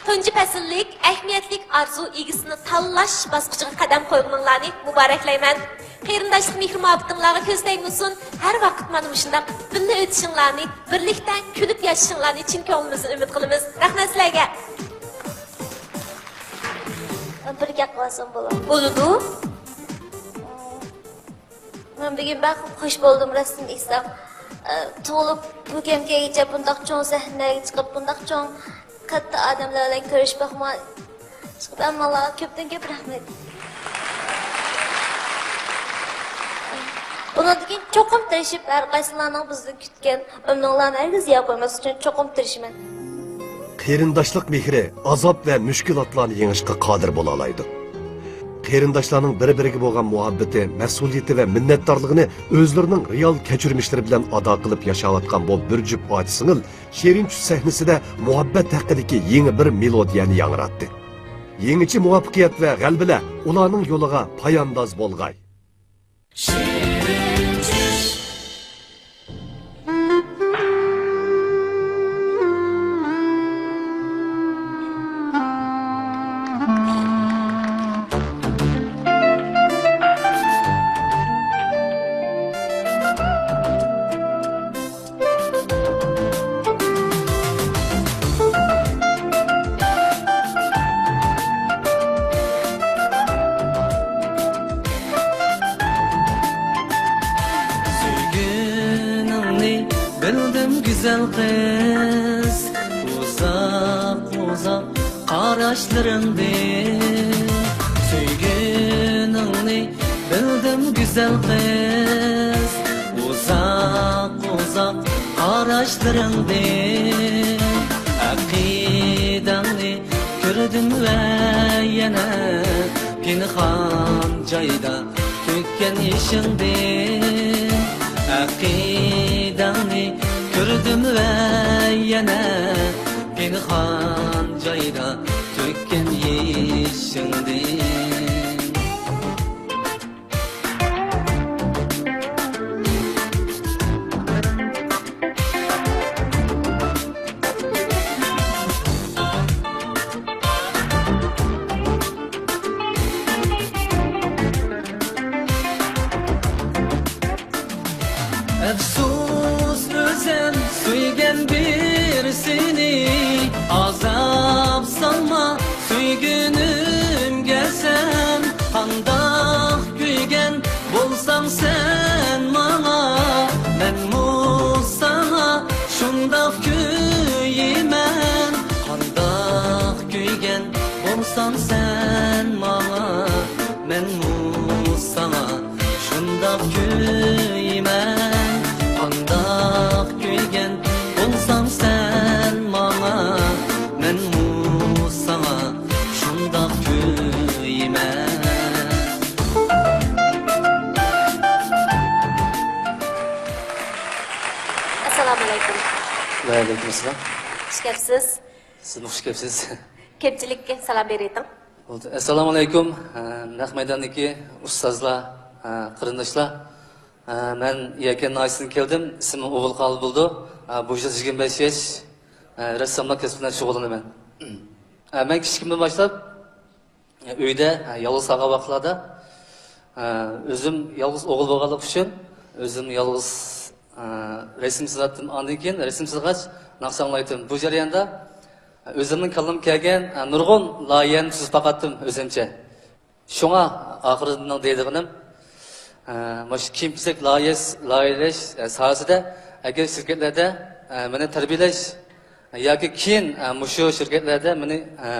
تۇنجى پەسىللىك ئەھمىيەتلىك ئارزۇ ئىگىسىنى تاللاش باسقۇچىغا قەدەم قويغىنىڭلارنى مۇبارەكلەيمەن. قېرىنداشلىق مېھرى مۇھەببىتىڭلارغا كۆز تەگمىسۇن، ھەر ۋاقىت مانا مۇشۇنداق بىللە ئۆتۈشۈڭلارنى، بىرلىكتە كۈلۈپ ياشىشىڭلارنى چىن كۆڭلىمىزدىن ئۈمىد قىلىمىز. رەھمەت سىلەرگە! بىر گەپ قىلسام بولامدۇ؟ بولىدۇ. مەن بۈگۈن بەك خۇش بولدۇم، راستىنى ئېيتسام. ئە، تۇغۇلۇپ بۈگۈنگىچە بۇنداق چوڭ سەھنىلەرگە چىقىپ، بۇنداق چوڭ قاتتىق ئادەملەر بىلەن كۆرۈشۈپ باقمىغان. ئىشقىلىپ ھەممىڭلارغا كۆپتىن كۆپ رەھمەت. بۇنىڭدىن كېيىن چوقۇم تىرىشىپ، ھەر قايسىڭلارنىڭ بىزدىن كۈتكەن ئۈمىدىڭلارنى ھەرگىز زايە قويماسلىق ئۈچۈن چوقۇم تىرىشىمەن. قېرىنداشلىق مېھرى ئازاب ۋە مۈشكۈلاتلارنى يېڭىشقا قادىر بولالايدۇ. قېرىنداشلارنىڭ بىر-بىرىگە بولغان مۇھەببىتى، مەسئۇلىيىتى ۋە مىننەتدارلىقىنى ئۆزلىرىنىڭ رېئال كەچۈرمىشلىرى بىلەن ئادا قىلىپ ياشاۋاتقان بۇ بىر جۈپ ئاچا-سىڭىل شېرىن چۈش سەھنىسىدە مۇھەببەت ھەققىدىكى يېڭى بىر مېلودىيەنى ياڭراتتى. يېڭىچە مۇۋەپپەقىيەت ۋە غەلىبىلەر ئۇلارنىڭ يولىغا پايانداز بولغاي. سۆيگىنىڭنى بىلدىم گۈزەل قىز، ئۇزاق، ئۇزاق قاراشلىرىڭدىن. سۆيگىنىڭنى بىلدىم گۈزەل قىز، ئۇزاق، ئۇزاق قاراشلىرىڭدىن. ئەقىدەڭنى كۆردۈم ۋە يەنە پىنھان جايدا تۆككەن يېشىڭدىن. ئەقىدەڭنى كۆردۈم ۋە يەنە پىنھان جايدا تۆككەن يېشىڭدىن. ئەپسۇس، ئۆزۈم سۆيگەن بىرسىنى، ئازاب سالما سۆيگۈنۈمگە سەن. قانداق كۆيگەن بولساڭ سەن ماڭا، مەنمۇ ساڭا شۇنداق كۆيىمەن. قانداق كۆيگەن بولساڭ سەن ماڭا، مەنمۇ ساڭا شۇنداق كۆيىمەن. قانداق كۆيگەن بولساڭ سەن ماڭا، مەنمۇ ساڭا شۇنداق كۆيىمەن. ئەسسالامۇئەلەيكۇم. ۋەئەلەيكۇمئەسسالام. خۇش كەپسىز. سىزمۇ خۇش كەپسىز. كۆپچىلىككە سالام بېرىۋېتىڭ. بولدى. ئەسسالامۇئەلەيكۇم. ئە، نەق مەيداندىكى ئۇستازلار، ئە، قېرىنداشلار. ئە، مەن يەكەن ناھىيەسىدىن كەلدىم. ئىسمىم ئوبۇلقالى بولىدۇ. ئە، بۇ يىل يىگىرمە بەش ياش. ئە، رەسساملىق كەسپى بىلەن شۇغۇللىنىمەن. ئە، مەن كىچىكىمدىن باشلاپ ئۆيدە، ھە، يالغۇز قالغان ۋاقىتلاردا، ھە، ئۆزۈم يالغۇز ئوغۇل بولغانلىقى ئۈچۈن، ئۆزۈم يالغۇز، ھە، رەسىم سىزاتتىم. ئاندىن كېيىن رەسىم سىزغاچ، ناخشا ئاڭلايتتىم. بۇ جەرياندا، ھە، ئۆزۈمنىڭ كاللىمغا كەلگەن، ھە، نۇرغۇن لايىھەنى تۈزۈپ باقاتتىم ئۆزۈمچە. شۇڭا ئاخىرىدا مېنىڭ دەيدىغىنىم، ئە، مۇشۇ كىيىم-كېچەك لايىھەس-، لايىھەلەش، ئە، ساھەسىدە ئەگەر شىركەتلەردە، ئە، مېنى تەربىيەلەش، ئە، ياكى كېيىن، ئە، مۇشۇ شىركەتلەردە مېنى، ئە،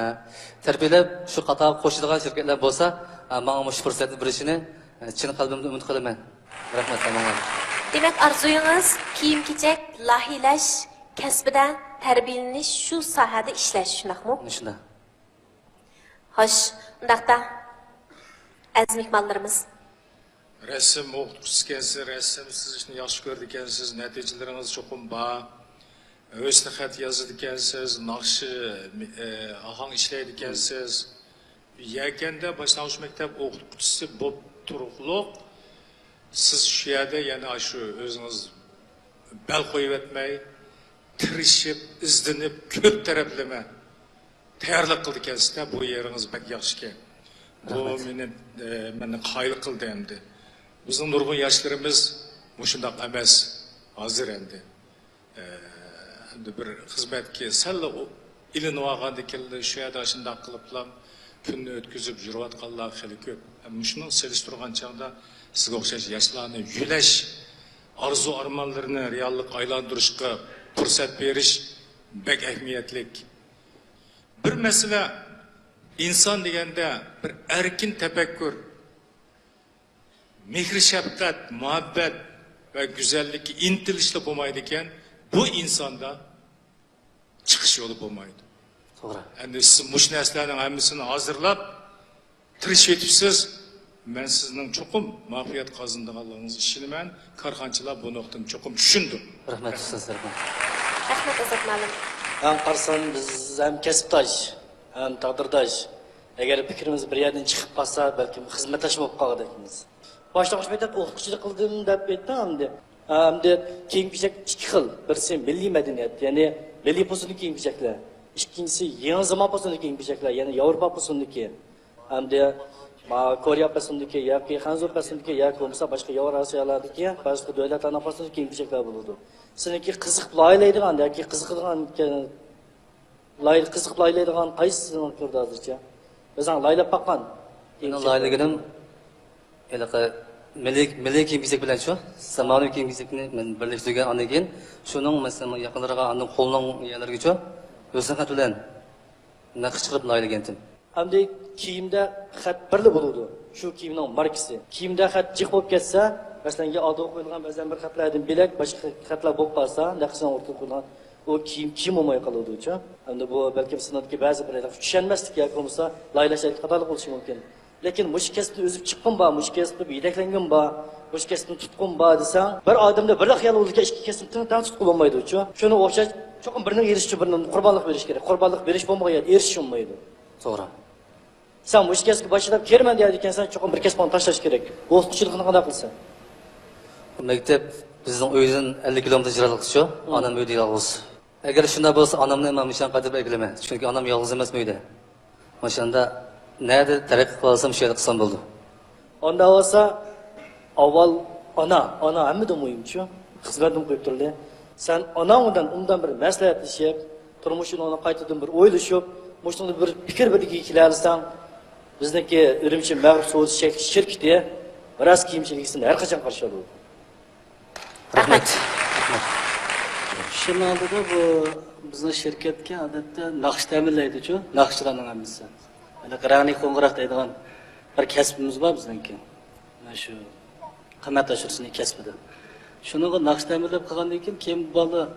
تەربىيەلەپ، شۇ قاتارغا قوشىدىغان شىركەتلەر بولسا، ئە، ماڭا مۇشۇ پۇرسەتنى بېرىشىنى، ئە، چىن قەلبىمدىن ئۈمىد قىلىمەن. رەھمەت ھەممىڭلارغا. دېمەك، ئارزۇيىڭىز كىيىم-كېچەك لايىھەلەش كەسپىدە تەربىيەلىنىش، شۇ ساھەدە ئىشلەش، شۇنداقمۇ؟ شۇنداق. خوش، ئۇنداقتا ئەزىز مېھمانلىرىمىز. رەسىم ئوقۇتقۇچىسى ئىكەنسىز، رەسىم سىزىشنى ياخشى كۆرىدىكەنسىز، نەتىجىلىرىڭىز چوقۇم بار. ھۆسنى خەت يازىدىكەنسىز، ناخشا، ئە، ئاھاڭ ئىشلەيدىكەنسىز. يەكەندە باشلانغۇچ مەكتەپ ئوقۇتقۇچىسى بولۇپ تۇرۇقلۇق، سىز شۇ يەردە يەنە شۇ ئۆزىڭىز بەل قويۇۋەتمەي، تىرىشىپ، ئىزدىنىپ، كۆپ تەرەپلىمە تەييارلىق قىلىدىكەنسىز-دە، بۇ يېرىڭىز بەك ياخشىكەن. بۇ رەھمەت. مېنى، ئە، مېنى قايىل قىلدى ئەمدى. بىزنىڭ نۇرغۇن ياشلىرىمىز مۇشۇنداق ئەمەس ھازىر ئەمدى. ئە، ئەمدى بىر خىزمەتكە سەللا ئۇ-، ئىلىنىۋالغاندىن كېيىنلا شۇ يەردە شۇنداق قىلىپلا كۈننى ئۆتكۈزۈپ يۈرۈۋاتقانلار خېلى كۆپ. ھەم مۇشۇنىڭ سېلىشتۇرغان چاغدا سىزگە ئوخشاش ياشلارنى يۆلەش، ئارزۇ-ئارمانلىرىنى رېئاللىققا ئايلاندۇرۇشقا پۇرسەت بېرىش بەك ئەھمىيەتلىك. بىر مەسىلە، ئىنسان دېگەندە بىر ئەركىن تەپەككۇر، مېھىر-شەپقەت، مۇھەببەت ۋە گۈزەللىككە ئىنتىلىشلا بولمايدىكەن، بۇ ئىنساندا چىقىش يولى بولمايدۇ. توغرا. ئەمدى سىز مۇشۇ نەرسىلەرنىڭ ھەممىسىنى ھازىرلاپ، تىرىشىۋېتىپسىز. مەن سىزنىڭ چوقۇم مۇۋەپپەقىيەت قازىنىدىغانلىقىڭىزغا ئىشىنىمەن. كارخانىچىلار بۇ نۇقتىنى چوقۇم چۈشىنىدۇ. رەھمەت، ئۇستاز، رەھمەت. رەھمەت، ئازات مۇئەللىم. مەن قارىسام، بىز ھەم كەسىپداش، ھەم تەقدىرداش. ئەگەر پىكرىمىز بىر يەردىن چىقىپ قالسا، بەلكىم خىزمەتداش بولۇپ قالغۇدەكمىز. باشلانغۇچ مەكتەپ ئوقۇتقۇچىلىق قىلدىم دەپ ئېيتتىڭ ئەمدى. ئەمدى كىيىم-كېچەك ئىككى خىل. بىرسى مىللىي مەدەنىيەت، يەنى مىللىي پوسۇندىكى كىيىم-كېچەكلەر. ئىككىنچىسى يېڭى زامان پوسۇندىكى كىيىم-كېچەكلەر، يەنى ياۋروپا پوسۇندىكى. ئەمدى، ما، كورېيە پەسلىدىكى ياكى خەنزۇ پەسلىدىكى ياكى بولمىسا باشقا ياۋروپا ئاسىيالاردىكى باشقا دۆلەتلەرنىڭ پەسلىدىكى كىيىم-كېچەكلەر بولىدۇ. سېنىڭكى قىزىقىپ لايىھەلەيدىغان ياكى قىزىقىدىغان، لايىھ-، قىزىقىپ لايىھەلەيدىغان قايسىسىنى كۆردى ھازىرچە؟ ئۆزۈڭ لايىھەلەپ باققان؟ مېنىڭ لايىھەلىگىنىم ھېلىقى مىللىي، مىللىي كىيىم-كېچەك بىلەن شۇ زامانىۋى كىيىم-كېچەكنى مەن بىرلەشتۈرگەن. ئاندىن كېيىن شۇنىڭ مەسىلەن يېقىنلىرىغا ئاندىن قولنىڭ يەرلىرىگىچۇ ھۆسن خەت بىلەن نەقىش چىقىرىپ لايىھەلىگەنتىم. ئەمدى كىيىمدە خەت بىرلا بولىدۇ، شۇ كىيىمنىڭ ماركىسى. كىيىمدە خەت جىق بولۇپ كەتسە، مەسىلەن، ئالدىغا قويۇلغان بەزەن بىر خەتلەردىن بۆلەك باشقا خەتلەر بولۇپ قالسا، نەقىشنىڭ ئورتىغا قويۇلغان، ئۇ كىيىم كىيىم بولماي قالىدۇچۇ. ئەمدى بۇ بەلكىم سىنىپتىكى بەزى بىر چۈشەنمەسلىك ياكى بولمىسا لايىھەلەش قاتارلىق بولۇشى مۇمكىن. لېكىن مۇشۇ كەسىپتىن ئۆزۈپ چىققۇم بار، مۇشۇ كەسىپتە يېتەكلەنگۈم بار، مۇشۇ كەسىپتىن تۇتقۇم بار دېسەڭ، بىر ئادەمدە بىرلا خىيال بولىدىكەن، ئىككى كەسىپنى تەڭ تۇتقىلى بولمايدۇچۇ. شۇنىڭغا ئوخشاش چوقۇم بىرىنىڭ ئېرىشىشى، بىرىنىڭ قۇربانلىق بېرىش كېرەك. قۇربانلىق بېرىش بولمىغان يەردە ئېرىشىش بولمايدۇ. توغرا. سەن مۇشۇ كەسىپكە باشلاپ كىرىمەن دەيدىكەنسەن، چوقۇم بىر كەسىپنى تاشلاش كېرەك. ئوقۇتقۇچىلىقنى قانداق قىلىسەن؟ مەكتەپ بىزنىڭ ئۆيدىن ئەللىك كىلومېتىر يىراقلىقتىچۇ. ئانام ئۆيدە يالغۇز. ئەگەر شۇنداق بولسا، ئانامنى مەن مۇشۇ يەرگە قايتۇرۇپ ئەكېلىمەن. چۈنكى ئانام يالغۇز ئەمەس ئۆيدە. مۇشۇندا نەدە تەرەققىي قىلالىسام، شۇ يەردە قىلسام بولىدۇ. ئاندا بولسا، ئاۋۋال ئانا، ئانا ھەممىدىن مۇھىمچۇ، خىزمەتنى قويۇپ تۇرلى. سەن ئاناڭ بىلەن ئۇندىن بىر مەسلىھەتلىشىپ، تۇرمۇشىنى ئۇنى قايتىدىن بىر ئويلىشىپ، مۇشۇنىڭدا بىر پىكىر بىرلىكىگە كېلەلىسەڭ، بىزنىڭكى ئۈرۈمچى مەغرۇر سودا چەكلىك شىركىتى راست كىيىم ئىگىسىنى ھەر قاچان قارشى ئالىدۇ. رەھمەت. شۇنىڭ ئالدىدا بۇ بىزنىڭ شىركەتكە ئادەتتە ناخشا تەمىنلەيدىچۇ، ناخشىچىلارنىڭ ھەممىسى. ھېلىقى رەڭلىك قوڭغۇراق دەيدىغان بىر كەسپىمىز بار بىزنىڭكى. مانا شۇ قىممەت ئاشۇرۇشنىڭ كەسپىدە. شۇنىڭغا ناخشا تەمىنلەپ قىلغاندىن كېيىن، كېيىن بۇ بالىلار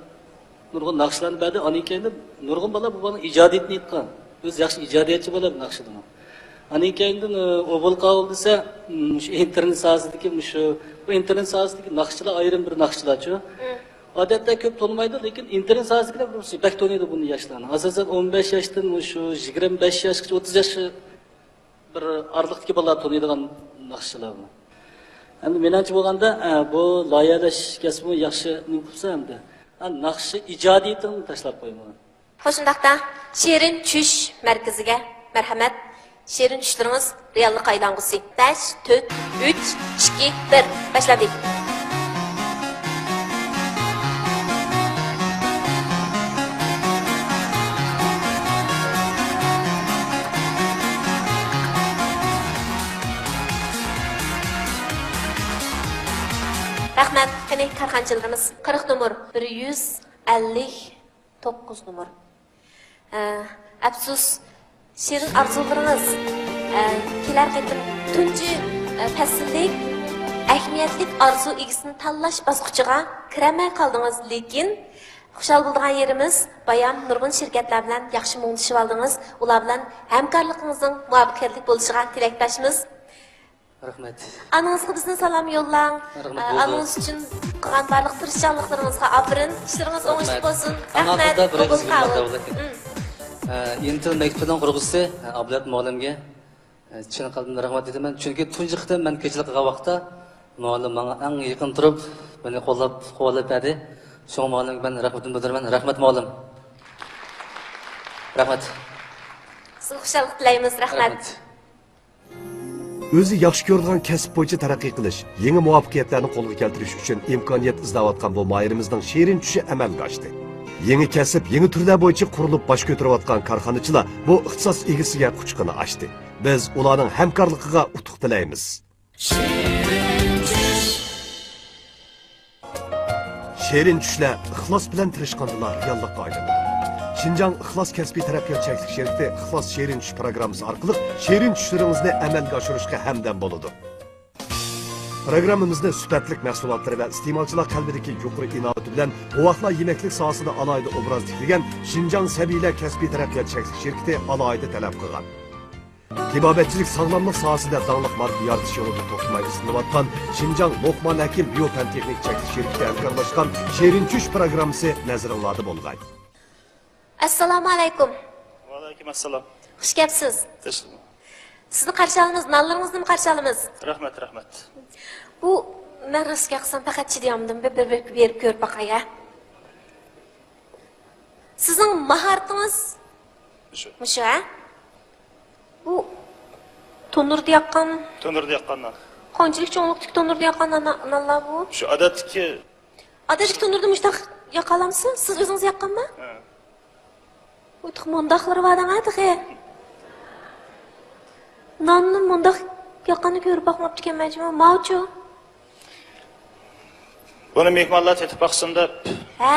نۇرغۇن ناخشىلارنى بەردى. ئاندىن كېيىن نۇرغۇن بالىلار بۇ بالىنىڭ ئىجادىيىتىنى ئېيتقان. ئۆزى ياخشى ئىجادىيەتچى بالا ناخشىدا. ئاندىن كېيىندىن، ئى، ئوبۇل قاۋۇل دېسە، م، شۇ ئىنتېرنېت ساھەسىدىكى مۇشۇ، بۇ ئىنتېرنېت ساھەسىدىكى ناخشىچىلار ئايرىم بىر ناخشىچىلارچۇ. ئادەتتە كۆپ تونۇمايدۇ، لېكىن ئىنتېرنېت ساھەسىدىكىلەر بىر بەك تونۇيدۇ بۇنى ياشلارنى. ئاساسەن، ئون بەش ياشتىن مۇشۇ يىگىرمە بەش ياشقىچە، ئوتتۇز ياشقا بىر ئارىلىقتىكى بالىلار تونۇيدىغان ناخشىچىلار بۇ. ئەمدى مېنىڭچە بولغاندا، ئە، بۇ لايىھەلەش كەسپىمۇ ياخشى نېمە قىلسا ئەمدى. ئە، ناخشا ئىجادىيىتىنى تاشلاپ قويمىغىن. خوش، ئۇنداقتا شېرىن چۈش مەركىزىگە مەرھەمەت. شېرىن چۈشلىرىڭىز رېئاللىققا ئايلانغۇسى. بەش، تۆت، ئۈچ، ئىككى، بىر. باشلاندى. رەھمەت. قېنى، كارخانىچىلىرىمىز، قىرىق نومۇر، بىر يۈز ئەللىك توققۇز نومۇر. ئە، ئەپسۇس، شېرىن ئارزۇلىرىڭىز، ئە، كېلەر قېتىم تۇنجى، ئە، پەسىللىك ئەھمىيەتلىك ئارزۇ ئىگىسىنى تاللاش باسقۇچىغا كىرەلمەي قالدىڭىز، لېكىن خۇشال بولىدىغان يېرىمىز، بايام نۇرغۇن شىركەتلەر بىلەن ياخشى مۇڭدىشىۋالدىڭىز، ئۇلار بىلەن ھەمكارلىقىڭىزنىڭ مۇۋەپپەقىيەتلىك بولۇشىغا تىلەكداشمىز. رەھمەت. ئانىڭىزغا بىزدىن سالام يوللاڭ. رەھمەت، ئە، بولدى. ئانىڭىز ئۈچۈن قىلغان بارلىق تىرىشچانلىقلىرىڭىزغا ئاپىرىن. ئىشلىرىڭىز ئوڭۇشلۇق بولسۇن. ئەڭ رەھمەت. ئاخىرىدا بىر قوبۇل ئېغىز قىلىڭ. ئىنتىل مەكتىپىنىڭ قۇرغۇچىسى، ئە، ئابلەت مۇئەللىمگە، ئە، چىن قەلبىمدىن رەھمەت ئېيتىمەن. چۈنكى تۇنجى قېتىم مەن كېچىلىك قىلغان ۋاقىتتا مۇئەللىم ماڭا ئەڭ يېقىن تۇرۇپ، مېنى قوللاپ، قۇۋۋەتلەپ بەردى. شۇڭا مۇئەللىمگە مەن رەھمىتىمنى بىلدۈرىمەن. رەھمەت، مۇئەللىم. رەھمەت. سىزگە خۇشاللىق تىلەيمىز. رەھمەت. رەھمەت. ئۆزى ياخشى كۆرىدىغان كەسىپ بويىچە تەرەققىي قىلىش، يېڭى مۇۋەپپەقىيەتلەرنى قولغا كەلتۈرۈش ئۈچۈن ئىمكانىيەت ئىزدەۋاتقان بۇ ماھىرىمىزنىڭ شېرىن چۈشى ئەمەلگە ئاشتى. يېڭى كەسىپ، يېڭى تۈرلەر بويىچە قۇرۇلۇپ باش كۆتۈرۈۋاتقان كارخانىچىلار بۇ ئىختىساس ئىگىسىگە قۇچىقىنى ئاچتى. بىز ئۇلارنىڭ ھەمكارلىقىغا ئۇتۇق تىلەيمىز. شېرىن چۈشلەر ئىخلاس بىلەن تىرىشقاندىلا رېئاللىققا ئايلىنىدۇ. شىنجاڭ ئىخلاس كەسپىي تەرەققىيات چەكلىك شىركىتى ئىخلاس شېرىن چۈش پىروگراممىسى ئارقىلىق شېرىن چۈشلىرىڭىزنى ئەمەلگە ئاشۇرۇشقا ھەمدەم بولىدۇ. پىروگراممىمىزنى سۈپەتلىك مەھسۇلاتلىرى ۋە ئىستېمالچىلار قەلبىدىكى يۇقىرى ئىناۋىتى بىلەن بوۋاقلار يېمەكلىك ساھەسىدە ئالاھىدە ئوبراز تىكلىگەن شىنجاڭ سەبىيلەر كەسپىي تەرەققىيات چەكلىك شىركىتى ئالاھىدە تەلەپ قىلغان. تېبابەتچىلىك ساغلاملىق ساھەسىدە داڭلىق ماركا يارىتىش يولىدا توختىماي ئىزدىنىۋاتقان شىنجاڭ لوقمان ھەكىم بىيو پەن تېخنىك چەكلىك شىركىتى ھەمكارلاشقان شېرىن چۈش پىروگراممىسى نەزىرىڭلاردا بولغاي. ئەسسالامۇ ئەلەيكۇم. ۋەئەلەيكۇم ئەسسالام. خۇش كەپسىز. تەشەككۈر. سىزنى قارشى ئالىمىز، نانلىرىڭىزنىمۇ قارشى ئالىمىز. رەھمەت، رەھمەت. بۇ، مەن راست گەپ قىلسام پەقەت چىدىيالمىدىم. بىر، بىر، بىر بېرىپ كۆرۈپ باقاي، ھە. سىزنىڭ ماھارىتىڭىز مۇشۇ. مۇشۇ، ھە؟ بۇ تونۇردا ياققان. تونۇردا ياققان نان. قانچىلىك چوڭلۇقتىكى تونۇردا ياققان نان، نانلار بۇ؟ شۇ ئادەتتىكى. ئادەتتىكى تونۇردا مۇشۇنداق ياقالامسىز؟ سىز ئۆزىڭىز ياققانمۇ؟ ھە. ئۇ تېخى مۇنداقلىرى بار دەڭە تېخى. ناننى مۇنداق ياققاننى كۆرۈپ باقماپتىكەنمەن جۇمۇ. ماۋۇچۇ؟ بۇنى مېھمانلار تېتىپ باقسۇن دەپ. ھە.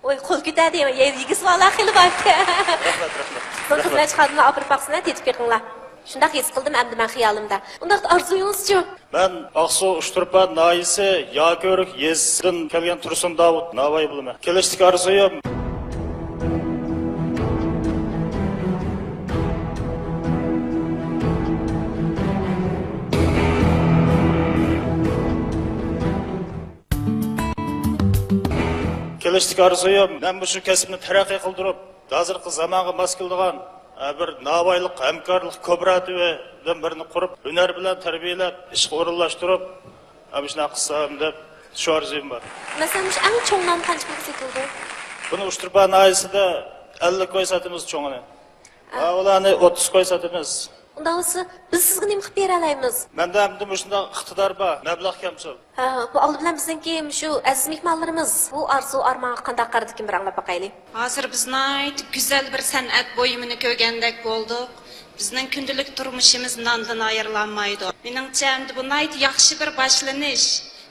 ۋاي، قول كۆتەردى. يېگۈسى بارلار خېلى باركەن. رەھمەت، رەھمەت. سوڭ خىزمەتچى خادىملار ئاپىرىپ باقسۇن، تېتىپ بېقىڭلار. شۇنداق ھېس قىلدىم ئەمدى مەن خىيالىمدا. ئۇنداقتا ئارزۇيىڭىزچۇ؟ مەن ئاقسۇ ئۇچتۇرپان ناھىيەسى ياكۆرۈك يېزىسىدىن كەلگەن تۇرسۇن داۋۇت، ناۋايى بولىمەن. كېلىشتىكى ئارزۇيۇم. كېلىشتىكى ئارزۇيۇم، مەن مۇشۇ كەسىپنى تەرەققىي قىلدۇرۇپ، ھازىرقى زامانغا ماس كېلىدىغان، ئە، بىر ناۋايلىق ھەمكارلىق كوپىراتىپىدىن بىرنى قۇرۇپ، ھۈنەر بىلەن تەربىيەلەپ، ئىشقا ئورۇنلاشتۇرۇپ، ئە، مۇشۇنداق قىلسام دەپ شۇ ئارزۇيۇم بار. مەسىلەن، مۇشۇ ئەڭ چوڭ نان قانچە پۇلغا سېتىلىدۇ؟ بۇنى ئۇچتۇرپان ناھىيەسىدە ئەللىك كوي ساتىمىز چوڭىنى. ھە. ھە، ئۇلارنى ئوتتۇز كوي ساتىمىز. ئۇنداق بولسا، بىز سىزگە نېمە قىلىپ بېرەلەيمىز؟ مەندە ئەمدى مۇشۇنداق ئىقتىدار بار، مەبلەغ كەمچىل. ھە، بۇ ئالدى بىلەن بىزنىڭكى مۇشۇ ئەزىز مېھمانلىرىمىز بۇ ئارزۇ ئارمانغا قانداق قارىدىكىن بىر ئاڭلاپ باقايلى. ھازىر بىز ناھايىتى گۈزەل بىر سەنئەت بۇيۇمىنى كۆرگەندەك بولدۇق. بىزنىڭ كۈندىلىك تۇرمۇشىمىز ناندىن ئايرىلالمايدۇ. مېنىڭچە، ئەمدى بۇ ناھايىتى ياخشى بىر باشلىنىش.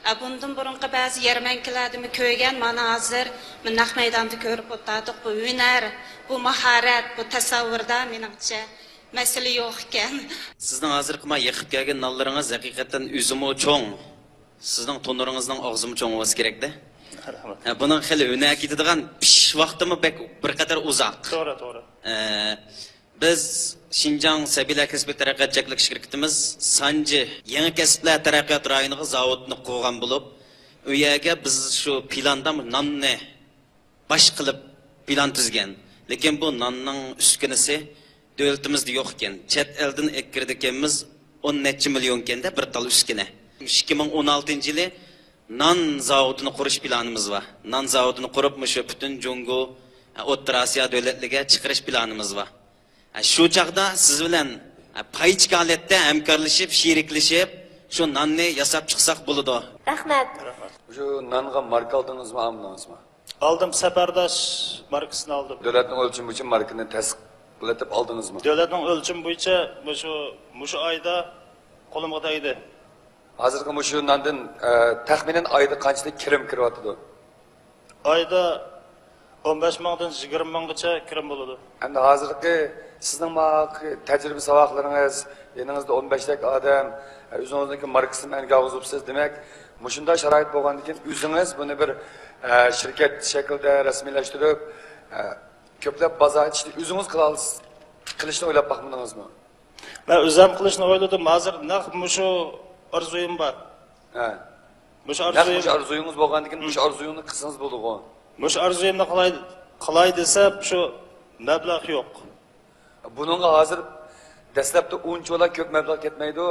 ئە، بۇندىن بۇرۇنقى بەزى يەرمەنكىلەردىمۇ كۆرگەن، مانا ھازىر مۇ نەق مەيداندا كۆرۈپ ئولتۇردۇق. بۇ ھۈنەر، بۇ ماھارەت، بۇ تەسەۋۋۇردا مېنىڭچە مەسىلە يوق ئىكەن. سىزنىڭ ھازىرقى ما يېقىپ كەلگەن نانلىرىڭىز ھەقىقەتەن ئۆزىمۇ چوڭ. سىزنىڭ تونۇرىڭىزنىڭ ئاغزىمۇ چوڭ بولسا كېرەكتە. رەھمەت. ھە، بۇنىڭ خېلى ھۈنەر كېتىدىغان، پىشىش ۋاقتىمۇ بەك بىر قەدەر ئۇزاق. توغرا، توغرا. ئە، بىز شىنجاڭ سەبىيلەر كەسپىي تەرەققىيات چەكلىك شىركىتىمىز سانجى يېڭى كەسىپلەر تەرەققىيات رايونىغا زاۋۇتنى قۇرغان بولۇپ، ئۇ يەرگە بىز شۇ پىلاندا ناننى باش قىلىپ پىلان تۈزگەن. لېكىن بۇ ناننىڭ ئۈسكۈنىسى دۆلىتىمىزدە يوق ئىكەن. چەت ئەلدىن ئەكىرىدىكەنمىز، ئون نەچچە مىليونكەندە بىر تال ئۈسكۈنە. ئىككى مىڭ ئون ئالتىنچى يىلى نان زاۋۇتىنى قۇرۇش پىلانىمىز بار. نان زاۋۇتىنى قۇرۇپ، مۇشۇ پۈتۈن جۇڭگو ئوتتۇرا ئاسىيا دۆلەتلىرىگە چىقىرىش پىلانىمىز بار. شۇ چاغدا سىز بىلەن پايچىك ھالەتتە ھەمكارلىشىپ، شېرىكلىشىپ، شۇ ناننى ياساپ چىقساق بولىدۇ. رەھمەت. شۇ نانغا ماركا ئالدىڭىزمۇ، ئالمىدىڭىزمۇ؟ ئالدىم، سەپەرداش ماركىسىنى ئالدىم. دۆلەتنىڭ ئۆلچىمى بويىچە ماركىنى تەستىقلىتىپ ئالدىڭىزمۇ؟ دۆلەتنىڭ ئۆلچىمى بويىچە مۇشۇ، مۇشۇ ئايدا قولۇمغا تەگدى. ھازىرقى مۇشۇ ناندىن، ئە، تەخمىنەن ئايدا قانچىلىك كىرىم كىرىۋاتىدۇ؟ ئايدا ئون بەش مىڭدىن يىگىرمە مىڭغىچە كىرىم بولىدۇ. ئەمدى ھازىرقى سىزنىڭ ما تەجرىبە ساۋاقلىرىڭىز، يېنىڭىزدا ئون بەشتەك ئادەم، ئۆزىڭىزنىڭكى ماركىسىنى ئەنگە ئالغۇزۇپسىز. دېمەك، مۇشۇنداق شارائىت بولغاندىن كېيىن ئۆزىڭىز بۇنى بىر، ئە، شىركەت شەكلىدە رەسمىيلەشتۈرۈپ، ئە، كۆپلەپ بازار ئېچىشنى ئۆزىڭىز قىلالىس-، قىلىشنى ئويلاپ باقمىدىڭىزمۇ؟ مەن ئۆزۈم قىلىشنى ئويلىدىم. ھازىر نەق مۇشۇ ئارزۇيۇم بار. ھە. مۇشۇ نەق ئارزۇيۇم. مۇشۇ ئارزۇيىڭىز بولغاندىكىن، مۇشۇ ئارزۇيىڭنى قىلسىڭىز بولىدىغۇ. مۇشۇ ئارزۇيۇمنى قىلاي، قىلاي دېسەم، شۇ مەبلەغ يوق. بۇنىڭغا ھازىر دەسلەپتە ئۇنچىۋالا كۆپ مەبلەغ كەتمەيدۇ.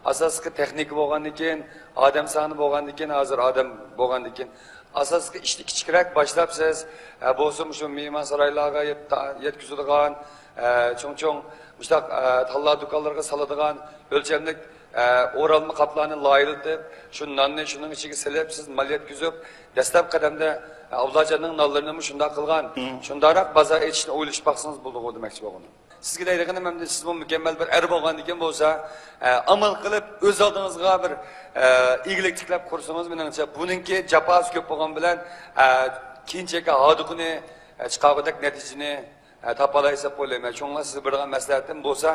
ئاساسلىقى تېخنىكا بولغاندىكىن، ئادەم سانى بولغاندىكىن، ھازىر ئادەم بولغاندىكىن، ئاساسلىقى ئىشنى كىچىكرەك باشلاپ سىز، ئە، بولسا مۇشۇ مېھمانسارايلارغا يەت-، يەتكۈزىدىغان، ئە، چوڭ-چوڭ مۇشۇنداق، ئە، تاللا دۇكانلىرىغا سالىدىغان ئۆلچەملىك، ئە، ئورالما قاپلارنى لايىھەلىتىپ، شۇ ناننى شۇنىڭ ئىچىگە سېلىپ، سىز مال يەتكۈزۈپ، دەسلەپ قەدەمدە، ئە، ئابلاجاننىڭ نانلىرىنىمۇ شۇنداق قىلغان، مم. شۇنداقراق بازار ئېچىشنى ئويلىشىپ باقسىڭىز بولىدىغۇ دېمەكچى بولغىنىم. سىزگە دەيدىغىنىم، ئەمدى سىزمۇ مۇكەممەل بىر ئەر بولغاندىكىن بولسا، ئە، ئامال قىلىپ ئۆز ئالدىڭىزغا بىر، ئە، ئىگىلىك تىكلەپ قۇرسىڭىز، مېنىڭچە بۇنىڭكى جاپاسى كۆپ بولغان بىلەن، ئە، كېيىنچىكى ھاردۇقىنى، ئە، چىقارغۇدەك نەتىجىنى، ئە، تاپالايسىز دەپ ئويلايمەن. شۇڭا سىزگە بېرىدىغان مەسلىھەتىم بولسا،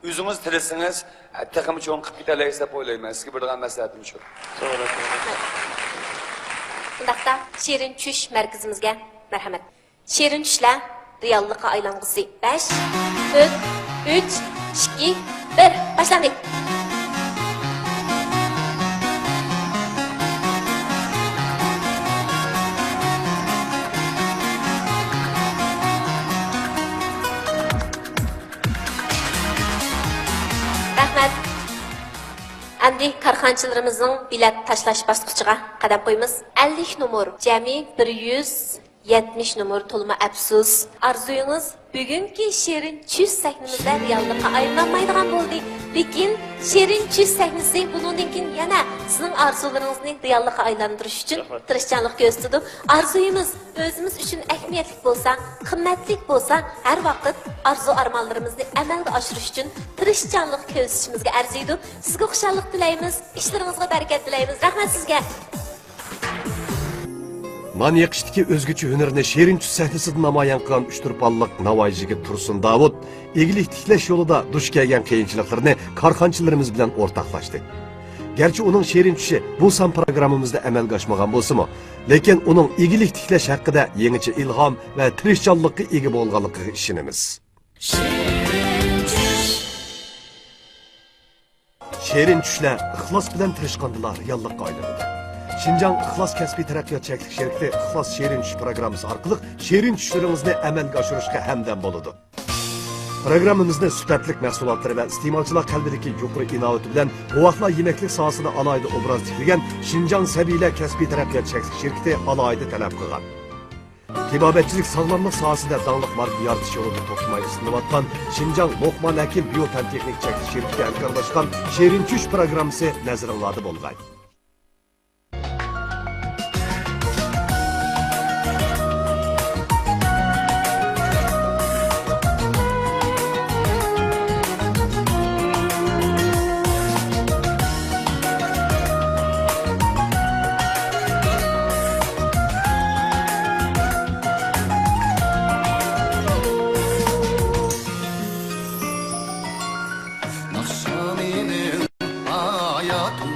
ئۆزىڭىز تىرىشسىڭىز، ئە، تېخىمۇ چوڭ قىلىپ كېتەلەيسىز دەپ ئويلايمەن. سىزگە بېرىدىغان مەسلىھەتىم شۇ. توغرا، توغرا. ئۇنداقتا شېرىن چۈش مەركىزىمىزگە مەرھەمەت. شېرىن چۈشلەر رېئاللىققا ئايلانغۇسى بەش، تۆت، ئۈچ، ئىككى، بىر، باشلاندى. رەھمەت. ئەمدى كارخانىچىلىرىمىزنىڭ بېلەت تاشلاش باسقۇچىغا قەدەم قويىمىز. ئەللىك نومۇر، جەمئىي بىر يۈز يەتمىش نومۇر تولىمۇ ئەپسۇس. ئارزۇيىڭىز بۈگۈنكى شېرىن چۈش سەھنىمىزدە رېئاللىققا ئايلىنالمايدىغان بولدى. لېكىن شېرىن چۈش سەھنىسى بۇنىڭدىن كېيىن يەنە سىزنىڭ ئارزۇلىرىڭىزنى رېئاللىققا ئايلاندۇرۇش ئۈچۈن رەھمەت. تىرىشچانلىق كۆرسىتىدۇ. ئارزۇيىمىز ئۆزىمىز ئۈچۈن ئەھمىيەتلىك بولسا، قىممەتلىك بولسا، ھەر ۋاقىت ئارزۇ ئارمانلىرىمىزنى ئەمەلگە ئاشۇرۇش ئۈچۈن تىرىشچانلىق كۆرسىتىشىمىزگە ئەرزىيدۇ. سىزگە خۇشاللىق تىلەيمىز، ئىشلىرىڭىزغا بەرىكەت تىلەيمىز. رەھمەت سىزگە! نان يېقىشتىكى ئۆزگىچە ھۈنىرىنى شېرىن چۈش سەھنىسىدە نامايان قىلغان ئۈچتۇرپانلىق ناۋاي يىگىت تۇرسۇن داۋۇت ئىگىلىك تىكلەش يولىدا دۇچ كەلگەن قىيىنچىلىقلىرىنى كارخانىچىلىرىمىز بىلەن ئورتاقلاشتى. گەرچە ئۇنىڭ شېرىن چۈشى بۇ سان پىروگراممىمىزدا ئەمەلگە ئاشمىغان بولسىمۇ، لېكىن ئۇنىڭ ئىگىلىك تىكلەش ھەققىدە يېڭىچە ئىلھام ۋە تىرىشچانلىققا ئىگە بولغانلىقىغا ئىشىنىمىز. شېرىن چۈشلەر ئىخلاس بىلەن تىرىشقاندىلا رېئاللىققا ئايلىنىدۇ. شىنجاڭ ئىخلاس كەسپىي تەرەققىيات چەكلىك شىركىتى ئىخلاس شېرىن چۈش پىروگراممىسى ئارقىلىق شېرىن چۈشلىرىڭىزنى ئەمەلگە ئاشۇرۇشقا ھەمدەم بولىدۇ. پىروگراممىمىزنى سۈپەتلىك مەھسۇلاتلىرى ۋە ئىستېمالچىلار قەلبىدىكى يۇقىرى ئىناۋىتى بىلەن بوۋاقلار يېمەكلىك ساھەسىدە ئالاھىدە ئوبراز تىكلىگەن شىنجاڭ سەبىيلەر كەسپىي تەرەققىيات چەكلىك شىركىتى ئالاھىدە تەلەپ قىلغان. تېبابەتچىلىك ساغلاملىق ساھەسىدە داڭلىق ماركا يارىتىش يولىدا توختىماي ئىزدىنىۋاتقان شىنجاڭ لوقمان ھەكىم بىيو پەن تېخنىك چەكلىك شىركىتى ھەمكارلاشقان شېرىن چۈش پىروگراممىسى نەزىرىڭلاردا بولغاي. ناخشا مېنىڭ ھاياتىم.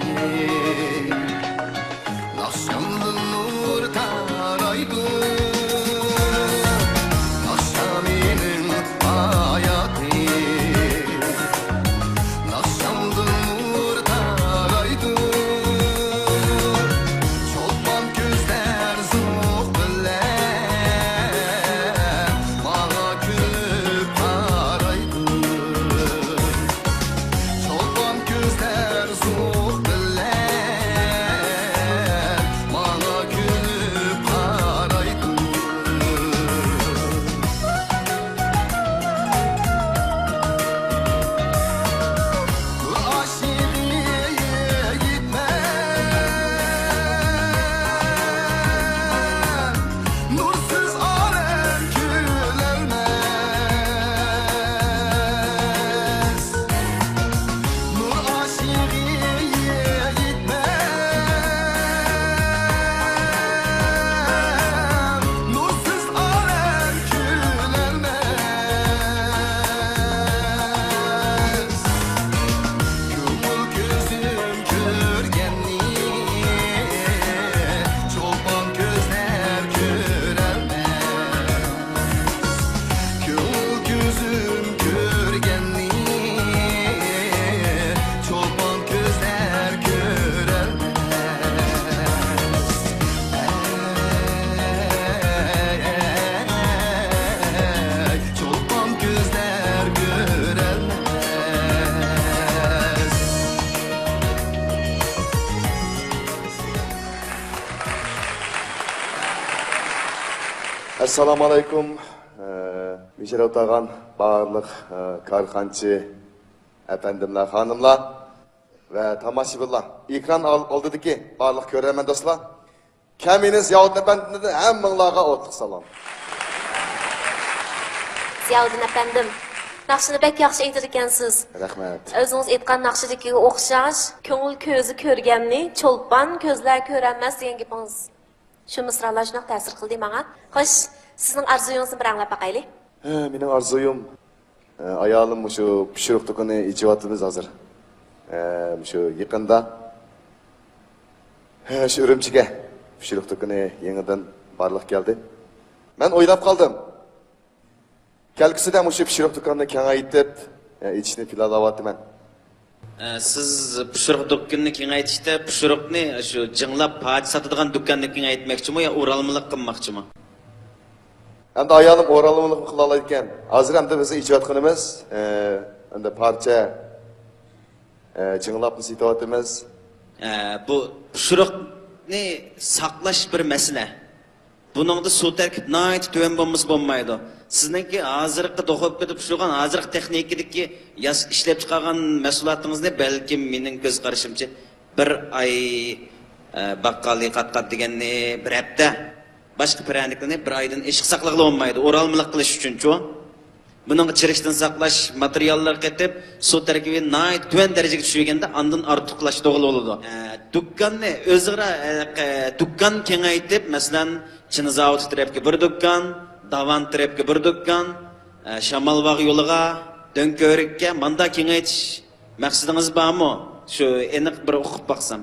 ئەسسالامۇ ئەلەيكۇم. ئە، مۇشۇ يەردە ئولتۇرغان بارلىق، ئە، كارخانىچى ئەپەندىملەر، خانىملار ۋە تاماشىبىنلار، ئېكران ئال-، ئالدىدىكى بارلىق كۆرەرمەن دوستلار، كەمىنە زىياۋۇدۇن ئەپەندىمدىن ھەممىڭلارغا ئوتلۇق سالام. زىياۋۇدۇن ئەپەندىم، ناخشىنى بەك ياخشى ئېيتىدىكەنسىز. رەھمەت. ئۆزىڭىز ئېيتقان ناخشىدىكىگە ئوخشاش، «كۆڭۈل كۆزى كۆرگەننى، چولپان كۆزلەر كۆرەلمەس» دېگەن گېپىڭىز. شۇ مىسرالار شۇنداق تەسىر قىلدى ماڭا. خوش، سىزنىڭ ئارزۇيىڭىزنى بىر ئاڭلاپ باقايلى. ھە، مېنىڭ ئارزۇيۇم، ئە، ئايالىم مۇشۇ پىشۇرۇق دۇكىنى ئېچىۋاتىمىز ھازىر. ئە، مۇشۇ يېقىندا، ھە، شۇ ئۈرۈمچىگە پىشۇرۇق دۇكىنى يېڭىدىن بارلىققا كەلدى. مەن ئويلاپ قالدىم. كەلگۈسىدە مۇشۇ پىشۇرۇق دۇكاننى كېڭەيتىپ، ئېچىشنى پىلانلاۋاتىمەن. ئە، سىز پىشۇرۇق دۇكىنىنى كېڭەيتىشتە پىشۇرۇقنى شۇ جىڭلاپ پارچە ساتىدىغان دۇكاننى كېڭەيتمەكچىمۇ يا ئورالمىلىق قىلماقچىمۇ؟ ئەمدى ئايالىم ئورالمىلىقمۇ قىلالايدىكەن. ھازىر ئەمدى بىز ئېچىۋاتقىنىمىز، ئە، ئەمدى پارچە، ئە، جىڭلاپنى سېتىۋاتىمىز. ئە، بۇ پىشۇرۇقنى ساقلاش بىر مەسىلە. بۇنىڭدا سۇ تەركىبى ناھايىتى تۆۋەن بولمىسا بولمايدۇ. سىزنىڭكى ھازىرقى دۇخوپكىدا پىشۇرغان، ھازىرقى تېخنىكىدىكى ياس-، ئىشلەپ چىقارغان مەھسۇلاتىڭىزنى بەلكىم مېنىڭ كۆز قارىشىمچە بىر ئاي، ئە، باققالى قاتقان دېگەننى بىر ھەپتە، باشقا پىرەنىكلىرىنى بىر ئايدىن ئېشىق ساقلىغىلى بولمايدۇ، ئورالمىلىق قىلىش ئۈچۈنچۇ. بۇنىڭغا چىرىشتىن ساقلاش ماتېرىياللىرى قېتىپ، سۇ تەركىبى ناھايىتى تۆۋەن دەرىجىگە چۈشۈرگەندە ئاندىن ئارتۇقلاشتۇرغىلى بولىدۇ. ئە، دۇكاننى ئۆزئارا، ئە، قە-، دۇكان كېڭەيتىپ، مەسىلەن، چىنا زاۋۇتى تەرەپكە بىر دۇكان، داۋان تەرەپكە بىر دۇكان، ئە، شامالباغ يولىغا، دۆڭكۆۋرۈككە ماندا كېڭەيتىش مەقسىتىڭىز بارمۇ؟ شۇ ئېنىق بىر ئۇقۇپ باقسام.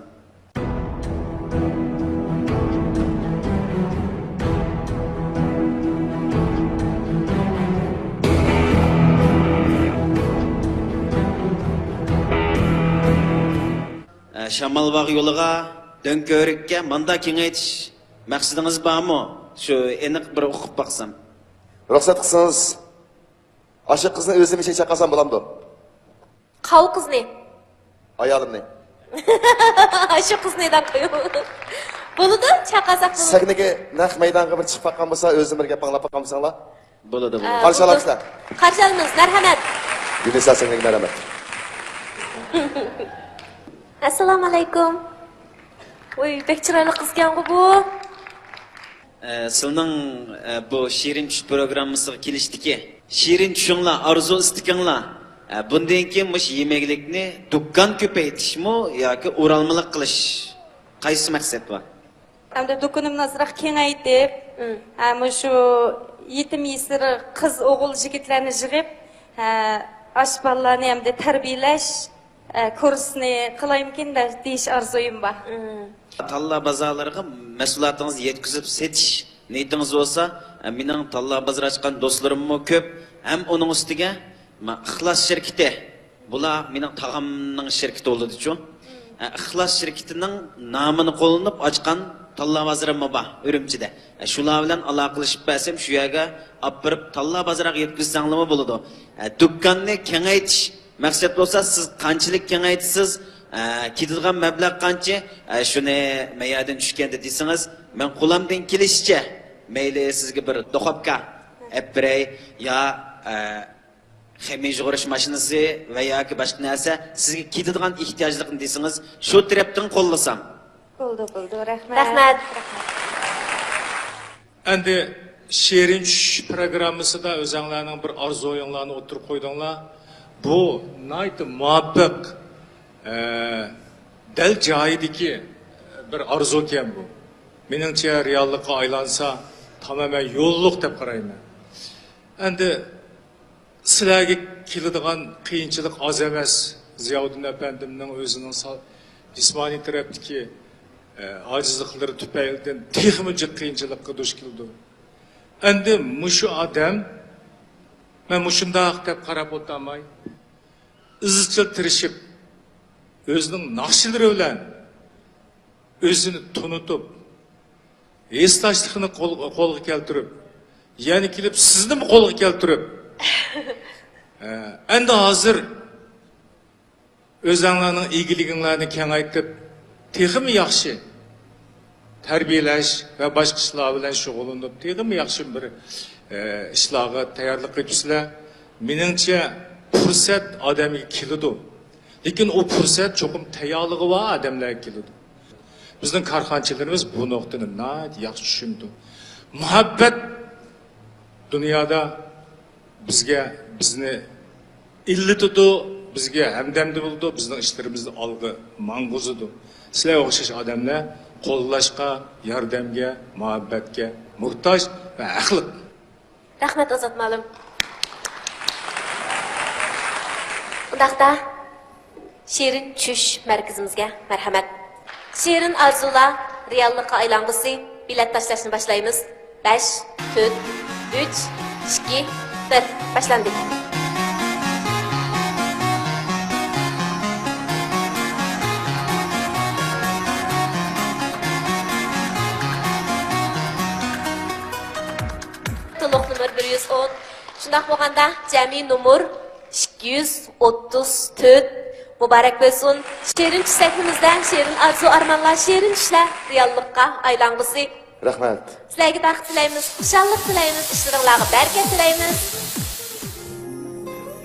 ئە، شامالباغ يولىغا، دۆڭكۆۋرۈككە ماندا كېڭەيتىش مەقسىتىڭىز بارمۇ؟ شۇ ئېنىق بىر ئۇقۇپ باقسام. رۇخسەت قىلسىڭىز، ئاشۇ قىزنى ئۆزۈم ئىچىگە چاقىرسام بولامدۇ؟ قاۋۇ قىزنى. ئايالىمنى. شۇ قىزنى دەپ قويۇڭ. بولىدۇ، چاقىرساق بولىدۇ. سەھنىگە نەق مەيدانغا بىر چىقىپ باققان بولسا، ئۆزىدىن بىر گەپ ئاڭلاپ باققان بولساڭلار. بولىدۇ، بولىدۇ. ئە، قارشى بولىدۇ. ئالامسىلەر؟ قارشى ئالىمىز، مەرھەمەت. يۇنىسا سەھنىگە مەرھەمەت. ئەسسالامۇ ئەلەيكۇم. ۋوي، بەك چىرايلىق قىزكەنغۇ بۇ. ئە، سىلىنىڭ، ئە، بۇ شېرىن چۈش پروگراممىسىغا كېلىشتىكى شېرىن چۈشۈڭلار، ئارزۇ ئىستىكىڭلار، ئە، بۇندىن كېيىن مۇشۇ يېمەكلىكنى دۇكان كۆپەيتىشمۇ ياكى ئورالمىلىق قىلىش، قايسى مەقسەت بار؟ ئەمدى دۇكىنىمنى ئازراق كېڭەيتىپ، مم. ھە، مۇشۇ يېتىم يېسىر قىز، ئوغۇل، يىگىتلەرنى يىغىپ، ھە، ئاشۇ بالىلارنى ئەمدى تەربىيەلەش، ئە، كۇرسنى قىلايمىكىن دە-، دېيىش ئارزۇيۇم بار. مم. تاللا بازارلىرىغا مەھسۇلاتىڭىزنى يەتكۈزۈپ سېتىش نىيىتىڭىز بولسا، ئە، مېنىڭ تاللا بازار ئاچقان دوستلىرىممۇ كۆپ. ھەم ئۇنىڭ ئۈستىگە، ما، ئىخلاس شىركىتى، بۇلار مېنىڭ تاغامنىڭ شىركىتى بولىدىچۇ. ئە، ئىخلاس شىركىتىنىڭ نامىنى قوللىنىپ ئاچقان تاللا بازىرىممۇ بار ئۈرۈمچىدە. ئە، شۇلار بىلەن ئالاقىلىشىپ بەرسەم، شۇ يەرگە ئاپىرىپ تاللا بازىرىغا يەتكۈزسەڭلارمۇ بولىدۇ. ئە، دۇكاننى كېڭەيتىش مەقسەت بولسا، سىز قانچىلىك كېڭەيتىسىز، ئە، كېتىدىغان مەبلەغ قانچە، ئە، شۇنى مەيەردىن چۈشكەندە دېسىڭىز، مەن قولۇمدىن كېلىشىچە، مەيلى سىزگە بىر دۇخوپكا ئەپ بېرەي يا، ئە، خېمىر يۇغۇرۇش ماشىنىسى ۋە ياكى باشقا نەرسە، سىزگە كېتىدىغان ئېھتىياجلىقنى دېسىڭىز، شۇ تەرەپتىن قوللىسام. بولدى، بولدى، رەھمەت. رەھمەت. ئەمدى شېرىن چۈش پروگراممىسىدا ئۆزەڭلارنىڭ بىر ئارزۇيۇڭلارنى ئوتتۇرىغا قويدۇڭلار. بۇ ناھايىتى مۇۋاپىق، ئە، دەل جايىدىكى بىر ئارزۇكەن بۇ. مېنىڭچە، رېئاللىققا ئايلانسا، تامامەن يوللۇق دەپ قارايمەن. ئەمدى سىلەرگە كېلىدىغان قىيىنچىلىق ئاز ئەمەس. زىياۋۇدۇن ئەپەندىمنىڭ ئۆزىنىڭ سا-، جىسمانىي تەرەپتىكى، ئە، ئاجىزلىقلىرى تۈپەيلىدىن تېخىمۇ جىق قىيىنچىلىققا دۇچ كېلىدۇ. ئەمدى مۇشۇ ئادەم، مەن مۇشۇنداق دەپ قاراپ ئولتۇرماي، ئىزچىل تىرىشىپ، ئۆزىنىڭ ناخشىلىرى بىلەن ئۆزىنى تونۇتۇپ، ھېسداشلىقنى قول-، قولغا كەلتۈرۈپ، يەنە كېلىپ سىزنىمۇ قولغا كەلتۈرۈپ، ئە، ئەمدى ھازىر ئۆزەڭلارنىڭ ئىگىلىكىڭلارنى كېڭەيتىپ، تېخىمۇ ياخشى تەربىيەلەش ۋە باشقا ئىشلار بىلەن شۇغۇللىنىپ، تېخىمۇ ياخشى بىر، ئە، ئىشلارغا تەييارلىق قىلىپسىلەر. مېنىڭچە، پۇرسەت ئادەمگە كېلىدۇ. لېكىن ئۇ پۇرسەت چوقۇم تەييارلىقى بار ئادەملەرگە كېلىدۇ. بىزنىڭ كارخانىچىلىرىمىز بۇ نۇقتىنى ناھايىتى ياخشى چۈشىنىدۇ. مۇھەببەت دۇنيادا بىزگە، بىزنى ئىللىتىدۇ، بىزگە ھەمدەمدە بولىدۇ، بىزنىڭ ئىشلىرىمىزنى ئالغا ماڭغۇزىدۇ. سىلەرگە ئوخشاش ئادەملەر قوللاشقا، ياردەمگە، مۇھەببەتكە موھتاج ۋە ھەقلىق. رەھمەت، ئازات مۇئەللىم. ئۇنداقتا، شېرىن چۈش مەركىزىمىزگە مەرھەمەت. شېرىن ئارزۇلار رېئاللىققا ئايلانغۇسى، بېلەت تاشلاشنى باشلايمىز. بەش، تۆت، ئۈچ، ئىككى، بىر. باشلاندى. تولۇق نومۇر بىر يۈز ئون. شۇنداق بولغاندا، جەمئىي نومۇر ئىككى يۈز ئوتتۇز تۆت. مۇبارەك بولسۇن. شېرىن چۈش سەھنىمىزدە شېرىن ئارزۇ ئارمانلار، شېرىن چۈشلەر رېئاللىققا ئايلانغۇسى. رەھمەت. سىلەرگە بەخت تىلەيمىز، خۇشاللىق تىلەيمىز، ئىشلىرىڭلارغا بەرىكەت تىلەيمىز.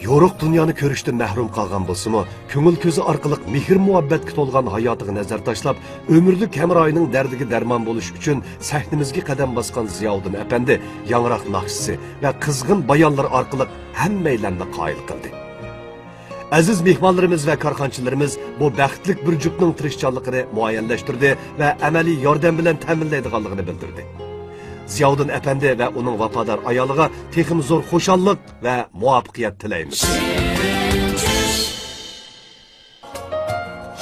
يورۇق دۇنيانى كۆرۈشتىن مەھرۇم قالغان بولسىمۇ، كۆڭۈل كۆزى ئارقىلىق مېھىر-مۇھەببەتكە تولغان ھاياتىغا نەزەر تاشلاپ، ئۆمۈرلۈك ھەمراھىنىڭ دەردىگە دەرمان بولۇش ئۈچۈن سەھنىمىزگە قەدەم باسقان زىياۋۇدۇن ئەپەندى ياڭراق ناخشىسى ۋە قىزغىن بايانلىرى ئارقىلىق ھەممەيلەننى قايىل قىلدى. ئەزىز مېھمانلىرىمىز ۋە كارخانىچىلىرىمىز بۇ بەختلىك بىر جۈپنىڭ تىرىشچانلىقىنى مۇئەييەنلەشتۈردى ۋە ئەمەلىي ياردەم بىلەن تەمىنلەيدىغانلىقىنى بىلدۈردى. زىياۋۇدۇن ئەپەندى ۋە ئۇنىڭ ۋاپادار ئايالىغا تېخىمۇ زور خۇشاللىق ۋە مۇۋەپپەقىيەت تىلەيمىز.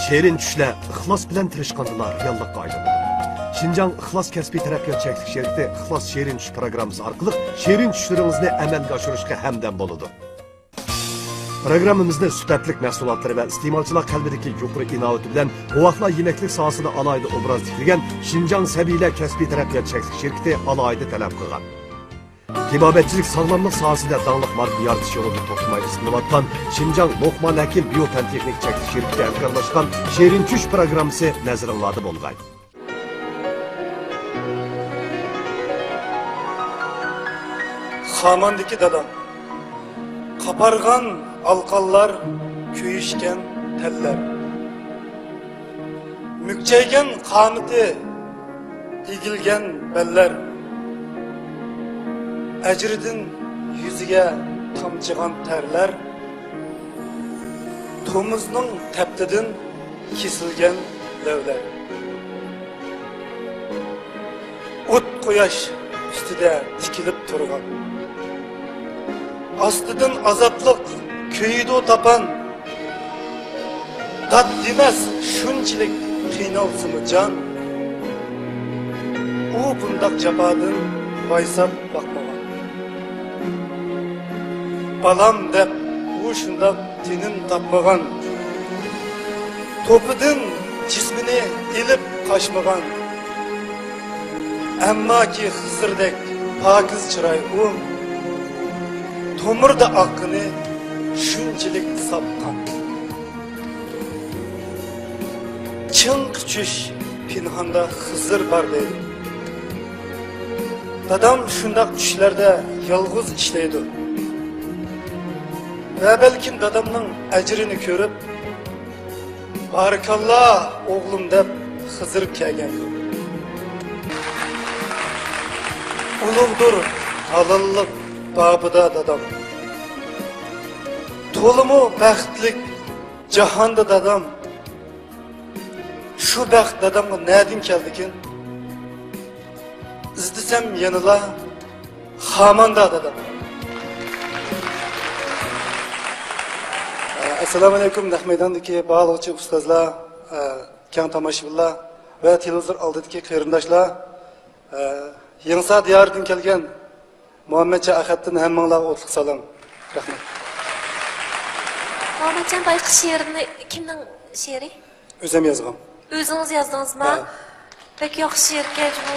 شېرىن چۈشلەر ئىخلاس بىلەن تىرىشقاندىلا رېئاللىققا ئايلىنىدۇ. شىنجاڭ ئىخلاس كەسپىي تەرەققىيات چەكلىك شىركىتى ئىخلاس شېرىن چۈش پىروگراممىسى ئارقىلىق شېرىن چۈشلىرىڭىزنى ئەمەلگە ئاشۇرۇشقا ھەمدەم بولىدۇ. پىروگراممىمىزنى سۈپەتلىك مەھسۇلاتلىرى ۋە ئىستېمالچىلار قەلبىدىكى يۇقىرى ئىناۋىتى بىلەن بوۋاقلار يېمەكلىك ساھەسىدە ئالاھىدە ئوبراز تىكلىگەن شىنجاڭ سەبىيلەر كەسپىي تەرەققىيات چەكلىك شىركىتى ئالاھىدە تەلەپ قىلغان. تېبابەتچىلىك ساغلاملىق ساھەسىدە داڭلىق ماركا يارىتىش يولىدا توختىماي ئىزدىنىۋاتقان شىنجاڭ لوقمان ھەكىم بىيو پەن تېخنىك چەكلىك شىركىتى ھەمكارلاشقان شېرىن چۈش پىروگراممىسى نەزىرىڭلاردا بولغاي. خاماندىكى دادام. قاپارغان ئالقانلار، كۆيۈشكەن تەنلەر. مۈكچەيگەن قامىتى، ئېگىلگەن بەللەر. ئەجرىدىن يۈزىگە تامچىغان تەرلەر. تومۇزنىڭ تەپتىدىن كېسىلگەن لەۋلەر. ئوت قۇياش ئۈستىدە تىكىلىپ تۇرغان. ئاستىدىن ئازابلىق كۆيىدۇ تاپان. داد دېمەس شۇنچىلىك قىينالسىمۇ جان. ئۇ بۇنداق جاپادىن ۋايساپ باقمىغان. بالام دەپ ئۇ شۇنداق تىنىم تاپمىغان، توپىدىن جىسمىنى ئېلىپ قاچمىغان. ئەمماكى خىزىردەك پاكىز چىراي ئۇ، تومۇردا ئاققىنى شۇنچىلىك ساپ قان. چىڭقى چۈش پىنھاندا خىزىر بار دەيدۇ. دادام شۇنداق چۈشلەردە يالغۇز ئىشلەيدۇ. ۋە بەلكىم دادامنىڭ ئەجرىنى كۆرۈپ، بارىكاللا ئوغلۇم دەپ خىزىر كەلگەندۇ. ئۇلۇغدۇر ھالاللىق بابىدا دادام. تولىمۇ بەختلىك جاھاندا دادام. شۇ بەخت دادامغا نەدىن كەلدىكىن؟ ئىزدىسەم يەنىلا خاماندا دادام. ئەسسالامۇئەلەيكۇم، نەق مەيداندىكى باھالىغۇچى ئۇستازلار، كەڭ تاماشىبىنلار ۋە تېلېۋىزور ئالدىدىكى قېرىنداشلار، يېڭىسار دىيارىدىن كەلگەن مۇھەممەتجان ئەخەتتىن ھەممىڭلارغا ئوتلۇق سالام. رەھمەت. مۇھەممەتجان بايقۇش شېئىرىنى كىمنىڭ شېئىرى؟ ئۆزۈم يازغان. ئۆزىڭىز يازدىڭىزما؟ ھە. بەك ياخشى شېئىركەن بۇ.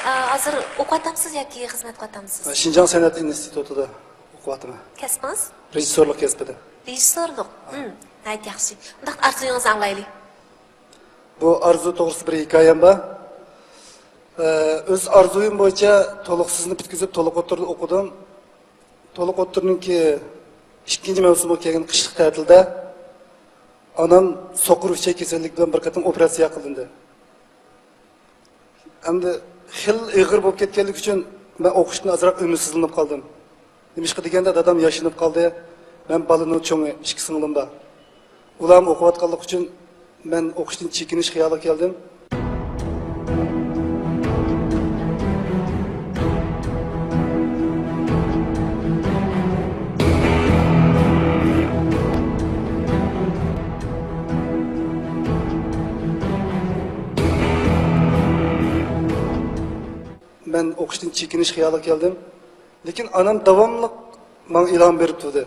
ئا، ھازىر ئوقۇۋاتامسىز ياكى خىزمەت قىلىۋاتامسىز؟ شىنجاڭ سەنئەت ئىنستىتۇتىدا ئوقۇۋاتىمەن. كەسپىڭىز؟ رېژىسسورلۇق كەسپىدە. رېژىسسورلۇق؟ ھە. ھىم، ناھايىتى ياخشى. ئۇنداق ئارزۇيىڭىزنى ئاڭلايلى. بۇ ئارزۇ توغرىسىدا بىر ھېكايەم بار. ئۆز ئارزۇيۇم بويىچە تولۇقسىزنى پۈتكۈزۈپ، تولۇق ئوتتۇرىدا ئوقۇدۇم. تولۇق ئوتتۇرىنىڭكى ئىككىنچى مەۋسۇمىغا كەلگەن قىشلىق تەتىلدە ئانام سوقۇر ئۈچەي كېسەللىكى بىلەن بىر قېتىم ئوپېراتسىيە قىلىندى. ئەمدى خېلى ئېغىر بولۇپ كەتكەنلىكى ئۈچۈن مەن ئوقۇشتىن ئازراق ئۈمىدسىزلىنىپ قالدىم. نېمىشقا دېگەندە، دادام ياشىنىپ قالدى. مەن بالىنىڭ چوڭى، ئىككى سىڭلىم بار. ئۇلارمۇ ئوقۇۋاتقانلىقى ئۈچۈن مەن ئوقۇشتىن چېكىنىش خىيالىغا كەلدىم. مەن ئوقۇشتىن چېكىنىش خىيالىغا كەلدىم. لېكىن ئانام داۋاملىق ماڭا ئىلھام بېرىپ تۇردى.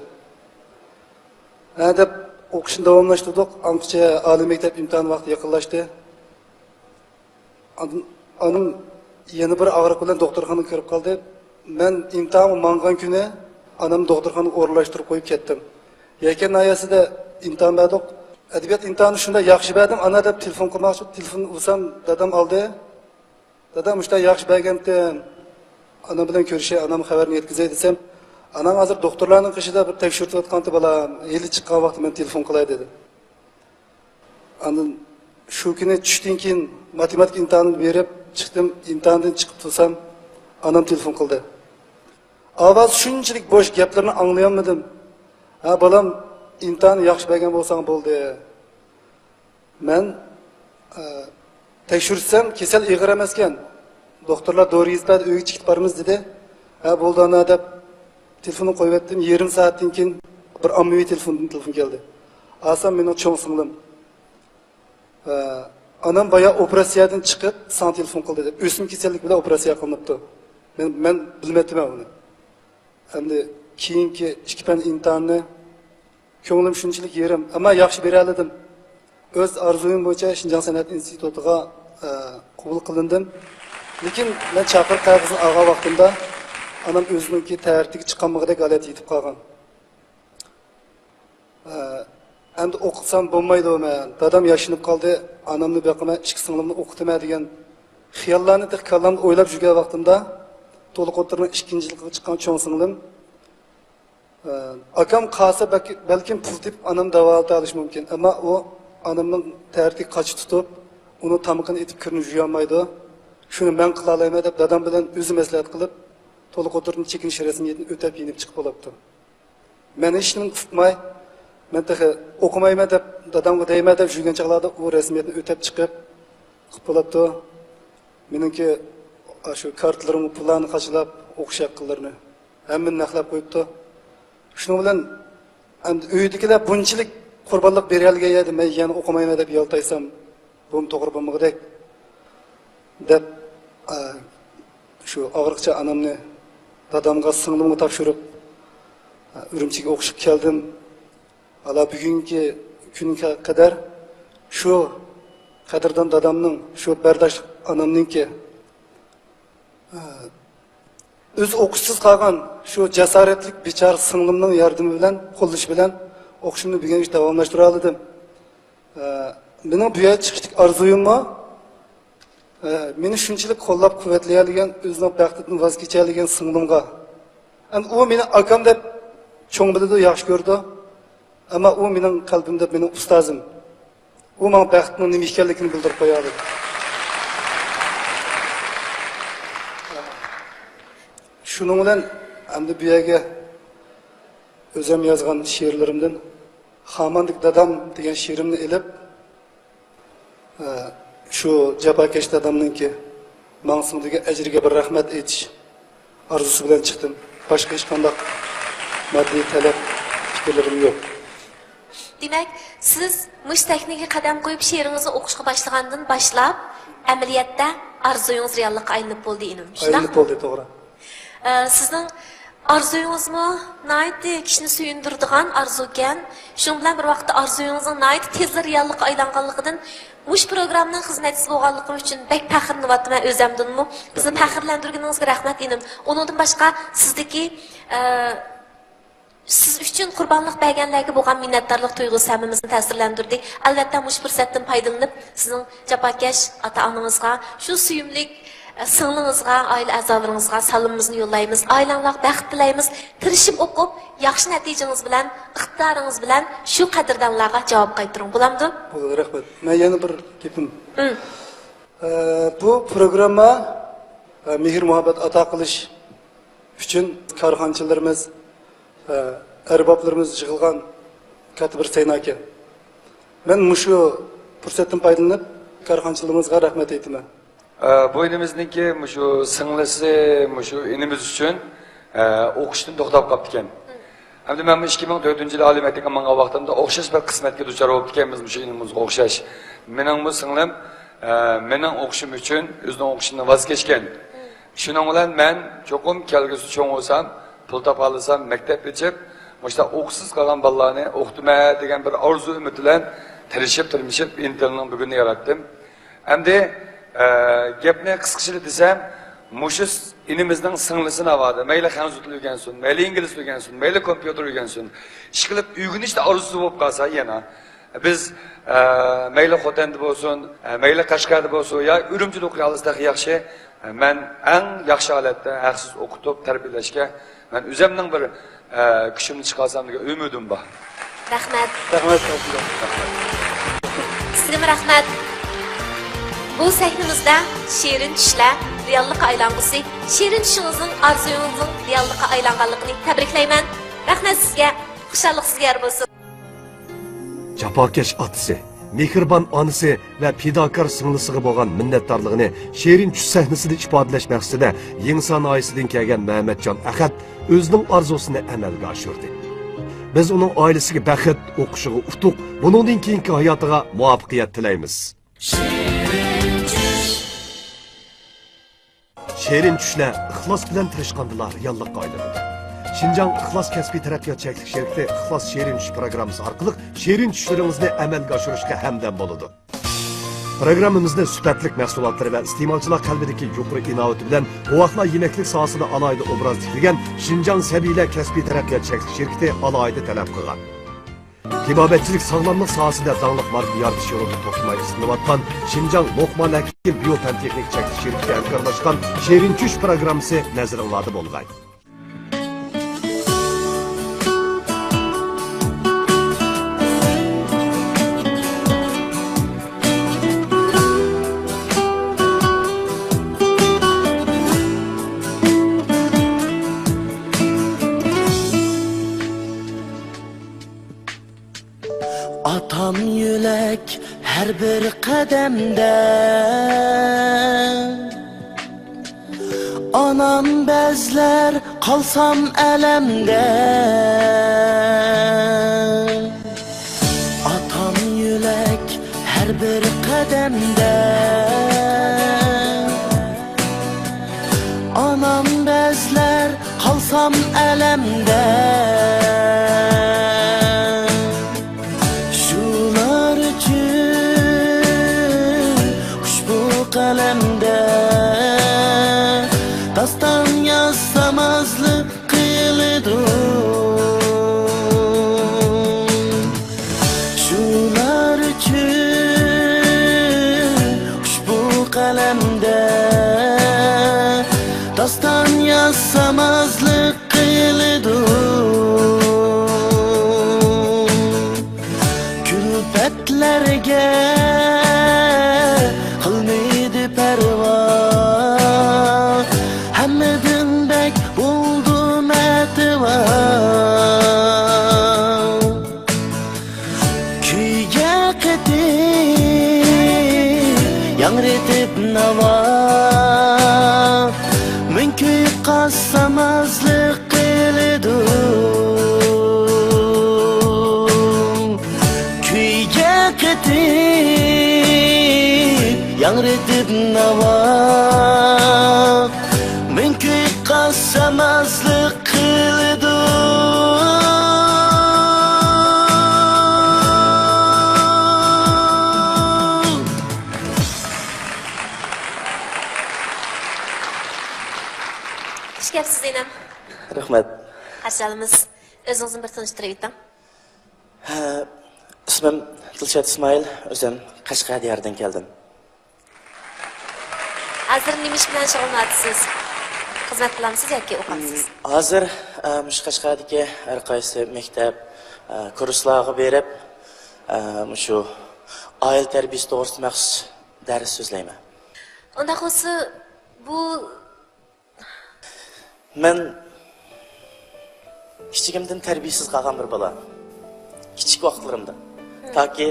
ھە دەپ ئوقۇشنى داۋاملاشتۇردۇق. ئاڭقىچە ئالىي مەكتەپ ئىمتىھان ۋاقتى يېقىنلاشتى. ئاندىن ئانام يەنە بىر ئاغرىق بىلەن دوختۇرخانىغا كىرىپ قالدى. مەن ئىمتىھانغا ماڭغان كۈنى ئانامنى دوختۇرخانىغا ئورۇنلاشتۇرۇپ قويۇپ كەتتىم. يەكەن ناھىيەسىدە ئىمتىھان بەردۇق. ئەدەبىيات ئىمتىھانىنى شۇنداق ياخشى بەردىم، ئانا دەپ تېلېفون قىلماقچى بولۇپ تېلېفون ئۇرسام، دادام ئالدى. دادام مۇشۇنداق ياخشى بەرگەنتىم، ئانام بىلەن كۆرۈشەي، ئانامغا خەۋەرنى يەتكۈزەي دېسەم، ئاناڭ ھازىر دوختۇرلارنىڭ قېشىدا بىر تەكشۈرتۈۋاتقانتى بالام، ھېلى چىققان ۋاقتى مەن تېلېفون قىلاي دېدى. ئاندىن شۇ كۈنى چۈشتىن كېيىن ماتېماتىكا ئىمتىھانىنى بېرىپ چىقتىم. ئىمتىھاندىن چىقىپ تۇرسام، ئانام تېلېفون قىلدى. ئاۋازى شۇنچىلىك بوش، گەپلىرىنى ئاڭلىيالمىدىم. ھە بالام، ئىمتىھاننى ياخشى بەرگەن بولساڭ بولدى. مەن ئە، تەكشۈرتسەم، كېسەل ئېغىر ئەمەسكەن. دوختۇرلار دورا يېزىپ بەردى، ئۆيگە چىقىپ بارىمىز دېدى. ھە بولدى ئانا دەپ تېلېفوننى قويۇۋەتتىم. يېرىم سائەتتىن كېيىن بىر ئاممىۋى تېلېفوندىن تېلېفون كەلدى. ئالسام مېنىڭ چوڭ سىڭلىم. ئە، ئانام بايا ئوپېراتسىيەدىن چىقىپ ساڭا تېلېفون قىلدى دەپ، ئۆسمە كېسەللىك بىلەن ئوپېراتسىيە قىلىنىپتۇ. مەن، مەن بىلمەپتىمەن ئۇنى. ئەمدى كېيىنكى ئىككى پەن ئىمتىھانىنى كۆڭلۈم شۇنچىلىك يېرىم، ئەمما ياخشى بېرەلىدىم. ئۆز ئارزۇيۇم بويىچە شىنجاڭ سەنئەت ئىنستىتۇتىغا، ئە، قوبۇل قىلىندىم. لېكىن مەن چاقىرىق قەغىزىنى ئالغان ۋاقتىمدا ئانام ئۆزىنىڭكى تەرىتىگە چىقالمىغۇدەك ھالەتتە يېتىپ قالغان. ئە، ئەمدى ئوقۇتسام بولمايدۇ مەن، دادام ياشىنىپ قالدى، ئانامنى بېقىمەن، ئىككى سىڭلىمنى ئوقۇتىمەن دېگەن خىياللارنى تېخى كاللامدا ئويلاپ يۈرگەن ۋاقتىمدا، تولۇق ئوتتۇرىنىڭ ئىككىنچى يىلىغا چىققان چوڭ سىڭلىم، ئە، ئاكام قالسا بەلكى، بەلكىم پۇل تېپىپ ئانامنى داۋالىتالىشى مۇمكىن، ئەمما ئۇ ئانامنىڭ تەرىتىگە قاچا تۇتۇپ، ئۇنىڭ تامىقىنى ئېتىپ، كىرىنى يۇيالمايدۇ. شۇنى مەن قىلالايمەن دەپ دادام بىلەن ئۆزى مەسلىھەت قىلىپ، تولۇق ئوتتۇرىدىن چېكىنىش رەسمىيىتىنى ئۆتەپ يېنىپ چىقىپ بولاپتۇ. مەن ھېچنېمە ئۇقماي، مەن تېخى ئوقۇمايمەن دەپ دادامغا دەيمەن دەپ يۈرگەن چاغلاردا ئۇ رەسمىيەتنى ئۆتەپ چىقىپ، قىلىپ بولۇپتۇ. مېنىڭكى ئاشۇ كارتىلىرىمغا پۇللارنى قاچىلاپ، ئوقۇش ھەققىلىرىنى ھەممىنى نەقلەپ قويۇپتۇ. شۇنىڭ بىلەن ئەمدى ئۆيدىكىلەر بۇنچىلىك قۇربانلىق بېرەلىگەن يەردە مەن يەنە ئوقۇمايمەن دەپ يالتايسام، بۇمۇ توغرا بولمىغۇدەك دەپ، ئە، شۇ ئاغرىقچە ئانامنى دادامغا، سىڭلىمغا تاپشۇرۇپ، ئە، ئۈرۈمچىگە ئوقۇشقا كەلدىم. ھالا بۈگۈنكى كۈنگە قەدەر شۇ قەدىردان دادامنىڭ، شۇ بەرداشلىق ئانامنىڭكى، ئە، ئۆزى ئوقۇشسىز قالغان شۇ جاسارەتلىك بىچارە سىڭلىمنىڭ ياردىمى بىلەن، قوللىشى بىلەن ئوقۇشۇمنى بۈگۈنگىچە داۋاملاشتۇرالىدىم. ئە، مېنىڭ بۇ يەرگە چىقىشتىكى ئارزۇيۇممۇ، ئە، مېنى شۇنچىلىك قوللاپ قۇۋۋەتلىيەلىگەن، ئۆزىنىڭ بەختىدىن ۋاز كېچەلىگەن سىڭلىمغا. ئەمدى ئۇ مېنى ئاكام دەپ چوڭ بىلىدۇ، ياخشى كۆرىدۇ. ئەمما ئۇ مېنىڭ قەلبىمدە مېنىڭ ئۇستازىم. ئۇ ماڭا بەختنىڭ نېمە ئىكەنلىكىنى بىلدۈرۈپ قويالىدى. شۇنىڭ بىلەن ئەمدى بۇ يەرگە ئۆزۈم يازغان شېئىرلىرىمدىن خاماندىكى دادام دېگەن شېئىرىمنى ئېلىپ، ئە، شۇ جاپاكەش دادامنىڭكى ماڭا سىڭدۈرگەن ئەجرىگە بىر رەھمەت ئېيتىش ئارزۇسى بىلەن چىقتىم. باشقا ھېچقانداق ماددىي تەلەپ، پىكىرلىرىم يوق. دېمەك، سىز مۇشۇ سەھنىگە قەدەم قويۇپ، شېئىرىڭىزنى ئوقۇشقا باشلىغاندىن باشلاپ، ئەمەلىيەتتە ئارزۇيىڭىز رېئاللىققا ئايلىنىپ بولدى، ئىنىم. شۇنداقمۇ؟ ئايلىنىپ بولدى، توغرا. ئە، سىزنىڭ ئارزۇيىڭىزمۇ ناھايىتى كىشىنى سۆيۈندۈرىدىغان ئارزۇكەن. شۇنىڭ بىلەن بىر ۋاقىتتا ئارزۇيىڭىزنىڭ ناھايىتى تېزلا رېئاللىققا ئايلانغانلىقىدىن مۇشۇ پروگراممىنىڭ خىزمەتچىسى بولغانلىقىم ئۈچۈن بەك پەخىرلىنىۋاتىمەن ئۆزەمدىنمۇ. بىزنى پەخىرلەندۈرگىنىڭىزگە رەھمەت، ئىنىم. ئۇنىڭدىن باشقا سىزدىكى، ئە، سىز ئۈچۈن قۇربانلىق بەرگەنلەرگە بولغان مىننەتدارلىق تۇيغۇسى ھەممىمىزنى تەسىرلەندۈردى. ئەلۋەتتە، مۇشۇ پۇرسەتتىن پايدىلىنىپ، سىزنىڭ جاپاكەش ئاتا-ئانىڭىزغا، شۇ سۆيۈملۈك، سىڭلىڭىزغا، ئائىلە ئەزالىرىڭىزغا سالىمىمىزنى يوللايمىز. ئائىلەڭلارغا بەخت تىلەيمىز. تىرىشىپ ئوقۇپ، ياخشى نەتىجىڭىز بىلەن، ئىقتىدارىڭىز بىلەن شۇ قەدىردانلارغا جاۋاب قايتۇرۇڭ. بولامدۇ؟ بولىدۇ، رەھمەت. مەن يەنە بىر گېپىم. ئە، بۇ پروگرامما، ئە، مېھىر-مۇھەببەت ئاتا قىلىش ئۈچۈن كارخانىچىلىرىمىز، ئە، ئەربابلىرىمىز يىغىلغان كاتتا بىر سەھنە ئىكەن. مەن مۇشۇ پۇرسەتتىن پايدىلىنىپ، كارخانىچىلىرىمىزغا رەھمەت ئېيتىمەن. ئە، بۇ ئىنىمىزنىڭكى مۇشۇ سىڭلىسى، مۇشۇ ئىنىمىز ئۈچۈن، ئە، ئوقۇشتىن توختاپ قاپتىكەن. ھەمدە مەنمۇ ئىككى مىڭ تۆتىنچى يىلى ئالىي مەكتەپكە ماڭغان ۋاقتىمدا ئوخشاش بىر قىسمەتكە دۇچار بوپتىكەنمىز، مۇشۇ ئىنىمىزغا ئوخشاش. مېنىڭمۇ سىڭلىم، ئە، مېنىڭ ئوقۇشۇم ئۈچۈن ئۆزىنىڭ ئوقۇشىدىن ۋاز كەچكەن. شۇنىڭ بىلەن مەن چوقۇم كەلگۈسىدە چوڭ بولسام، پۇل تاپالىسام، مەكتەپ ئېچىپ، مۇشۇنداق ئوقۇشسىز قالغان بالىلارنى ئوقۇتىمەن دېگەن بىر ئارزۇ ئۈمىد بىلەن تىرىشىپ، تىرمىشىپ، ئىنتىلنىڭ بۈگۈنىنى ياراتتىم. ئەمدى، ئە، گەپنى قىسقىچىلا دېسەم، مۇشۇ س-، ئىنىمىزنىڭ سىڭلىسى ناۋادا، مەيلى خەنزۇ تىلى ئۆگەنسۇن، مەيلى ئىنگلىز تىلى ئۆگەنسۇن، مەيلى كومپيۇتېر ئۆگەنسۇن، ئىشقىلىپ ئۆگىنىشتە ئارزۇسى بولۇپ قالسا يەنە، بىز، ئە، مەيلى خوتەندە بولسۇن، ئە، مەيلى قەشقەردە بولسۇن، يا ئۈرۈمچىدە ئوقۇيالىسا تېخى ياخشى. ئە، مەن ئەڭ ياخشى ھالەتتە ھەقسىز ئوقۇتۇپ تەربىيەلەشكە مەن ئۆزەمنىڭ بىر، ئە، كۈچۈمنى چىقارسام دېگەن ئۈمىدىم بار. رەھمەت. رەھمەت. سىزگىمۇ رەھمەت. بۇ سەھنىمىزدە شېرىن چۈشلەر رېئاللىققا ئايلانغۇسى، شېرىن چۈشىڭىزنىڭ ئارزۇيىڭىزنىڭ رېئاللىققا ئايلانغانلىقىنى تەبرىكلەيمەن. رەھمەت سىزگە. خۇشاللىق سىزگە يار بولسۇن. جاپاكەش ئاتىسى، مېھرىبان ئانىسى ۋە پىداكار سىڭلىسىغا بولغان مىننەتدارلىقىنى شېرىن چۈش سەھنىسىدە ئىپادىلەش مەقسىتىدە يېڭىسار ناھىيەسىدىن كەلگەن مەمەتجان ئەخەت ئۆزىنىڭ ئارزۇسىنى ئەمەلگە ئاشۇردى. بىز ئۇنىڭ ئائىلىسىگە بەخت، ئوقۇشىغا ئۇتۇق، بۇنىڭدىن كېيىنكى ھاياتىغا مۇۋەپپەقىيەت تىلەيمىز. شېرىن چۈشلەر ئىخلاس بىلەن تىرىشقاندىلا رېئاللىققا ئايلىنىدۇ. شىنجاڭ ئىخلاس كەسپىي تەرەققىيات چەكلىك شىركىتى ئىخلاس شېرىن چۈش پىروگراممىسى ئارقىلىق شېرىن چۈشلىرىڭىزنى ئەمەلگە ئاشۇرۇشقا ھەمدەم بولىدۇ. پىروگراممىمىزنى سۈپەتلىك مەھسۇلاتلىرى ۋە ئىستېمالچىلار قەلبىدىكى يۇقىرى ئىناۋىتى بىلەن بوۋاقلار يېمەكلىك ساھەسىدە ئالاھىدە ئوبراز تىكلىگەن شىنجاڭ سەبىيلەر كەسپىي تەرەققىيات چەكلىك شىركىتى ئالاھىدە تەلەپ قىلغان. تېبابەتچىلىك ساغلاملىق ساھەسىدە داڭلىق ماركا يارىتىش يولىدا توختىماي ئىزدىنىۋاتقان شىنجاڭ لوقمان ھەكىم بىيو پەن تېخنىكا چەكلىك شىركىتى ھەمكارلاشقان شېرىن چۈش پىروگراممىسى نەزىرىڭلاردا بولغاي. ئاتام يۆلەك ھەر بىر قەدەمدە، ئانام بەزلەر قالسام ئەلەمدە. ئاتام يۆلەك ھەر بىر قەدەمدە، ئانام بەزلەر قالسام ئەلەمدە. شۇلار ئۈچۈن ئۇشبۇ قەلەمدە داستان يازسام ئازلىق قىلىدۇ. شۇلار ئۈچۈن ئۇشبۇ قەلەمدە داستان يازسام ئازلىق قىلىدۇ. كۈلپەتلەرگە قىلمىدى پەرۋا، ھەممىدىن بەك بولدۇم ئەتىۋا. كۈيگە قېتىپ ياڭرىتىپ ناۋا، مۈڭكۈپ قالسام ئازلىق قىلىدۇ. كۈيگە قېتىپ ياڭرىتىپ ناۋا، مۈڭكۈپ قالسام ئازلىق قىلىدۇ. خۇش كەپسىز، ئىنىم. رەھمەت. قارشى ئالىمىز. ئۆزىڭىزنى بىر تونۇشتۇرۇۋېتىڭ. ھە، ئىسمىم دىلشات ئىسمائىل، ئۆزۈم قەشقەر دىيارىدىن كەلدىم. ھازىر نېمە ئىش بىلەن شۇغۇللىنىۋاتىسىز؟ خىزمەت قىلامسىز ياكى ئوقامسىز؟ ھازىر، ئە، مۇشۇ قەشقەردىكى ھەر قايسى مەكتەپ، ئە، كۇرسلارغا بېرىپ، ئە، مۇشۇ ئائىلە تەربىيىسى توغرىسىدا مەخسۇس دەرس سۆزلەيمەن. ئۇنداق بولسا، بۇ مەن كىچىكىمدىن تەربىيەسىز قالغان بىر بالا. كىچىك ۋاقىتلىرىمدا. تاكى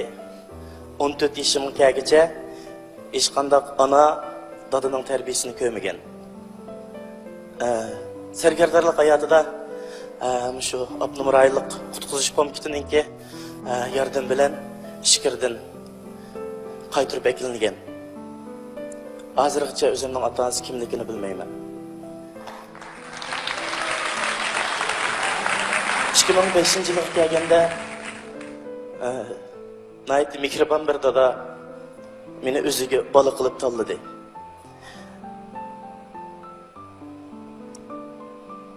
ئون تۆت يېشىمغا كەلگۈچە ھېچقانداق ئانا، دادىنىڭ تەربىيەسىنى كۆرمىگەن. ئە، سەرگەردانلىق ھاياتىدا، ئە، مۇشۇ ئاپتونوم رايونلۇق قۇتقۇزۇش پونكىتىنىڭكى، ئە، ياردىمى بىلەن ئىچكىرىدىن قايتۇرۇپ ئەكېلىنگەن. ھازىرغىچە ئۆزۈمنىڭ ئاتا-ئانىسى كىملىكىنى بىلمەيمەن. ئىككى مىڭ بەشىنچى يىلغا كەلگەندە، ئە، ناھايىتى مېھرىبان بىر دادا مېنى ئۆزىگە بالا قىلىپ تاللىدى.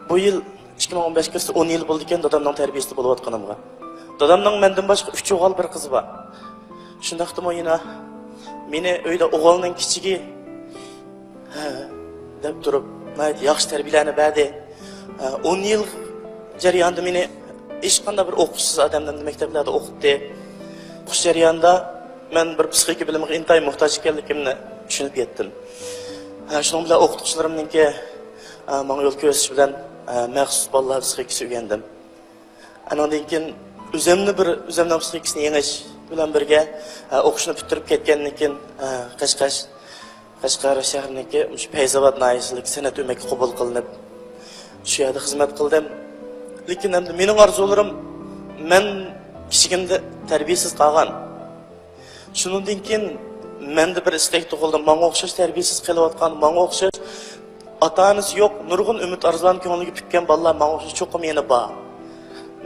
بۇ يىل، ئىككى مىڭ ئون بەش كىرسە ئون يىل بولىدىكەن دادامنىڭ تەربىيىسىدە بولۇۋاتقىنىمغا. دادامنىڭ مەندىن باشقا ئۈچ ئوغۇل، بىر قىزى بار. شۇنداقتىمۇ يەنە مېنى ئۆيدە ئوغۇلنىڭ كىچىكى، ھە، دەپ تۇرۇپ، ناھايىتى ياخشى تەربىيەلەرنى بەردى. ھە، ئون يىل جەريانىدا مېنى ھېچقانداق بىر ئوقۇشسىز ئادەمنى مەكتەپلەردە ئوقۇتتى. ئوقۇش جەريانىدا مەن بىر پسىخىكا بىلىمىگە ئىنتايىن موھتاج ئىكەنلىكىمنى چۈشىنىپ يەتتىم. ھە، شۇنىڭ بىلەن ئوقۇتقۇچىلىرىمنىڭكى، ھە، ماڭا يول كۆرسىتىشى بىلەن، ھە، مەخسۇس بالىلار پسىخىكىسى ئۆگەندىم. ئانىڭدىن كېيىن ئۆزۈمنى بىر، ئۆزۈمنىڭ پسىخىكىسىنى يېڭىش بىلەن بىرگە، ھە، ئوقۇشنى پۈتتۈرۈپ كەتكەندىن كېيىن، ھە، قەشقەر، قەشقەر شەھىرىنىڭكى مۇشۇ پەيزاۋات ناھىيەسىدىكى سەنئەت ئۆمىكى قوبۇل قىلىنىپ، شۇ يەردە خىزمەت قىلدىم. لېكىن ئەمدى مېنىڭ ئارزۇلىرىم، مەن كىچىكىمدە تەربىيەسىز قالغان. شۇنىڭدىن كېيىن مەندە بىر ئىستەك تۇغۇلدى. ماڭا ئوخشاش تەربىيەسىز قېلىۋاتقان، ماڭا ئوخشاش ئاتا-ئانىسى يوق، نۇرغۇن ئۈمىد ئارزۇلارنى كۆڭلىگە پۈككەن بالىلار ماڭا ئوخشاش چوقۇم يەنە بار.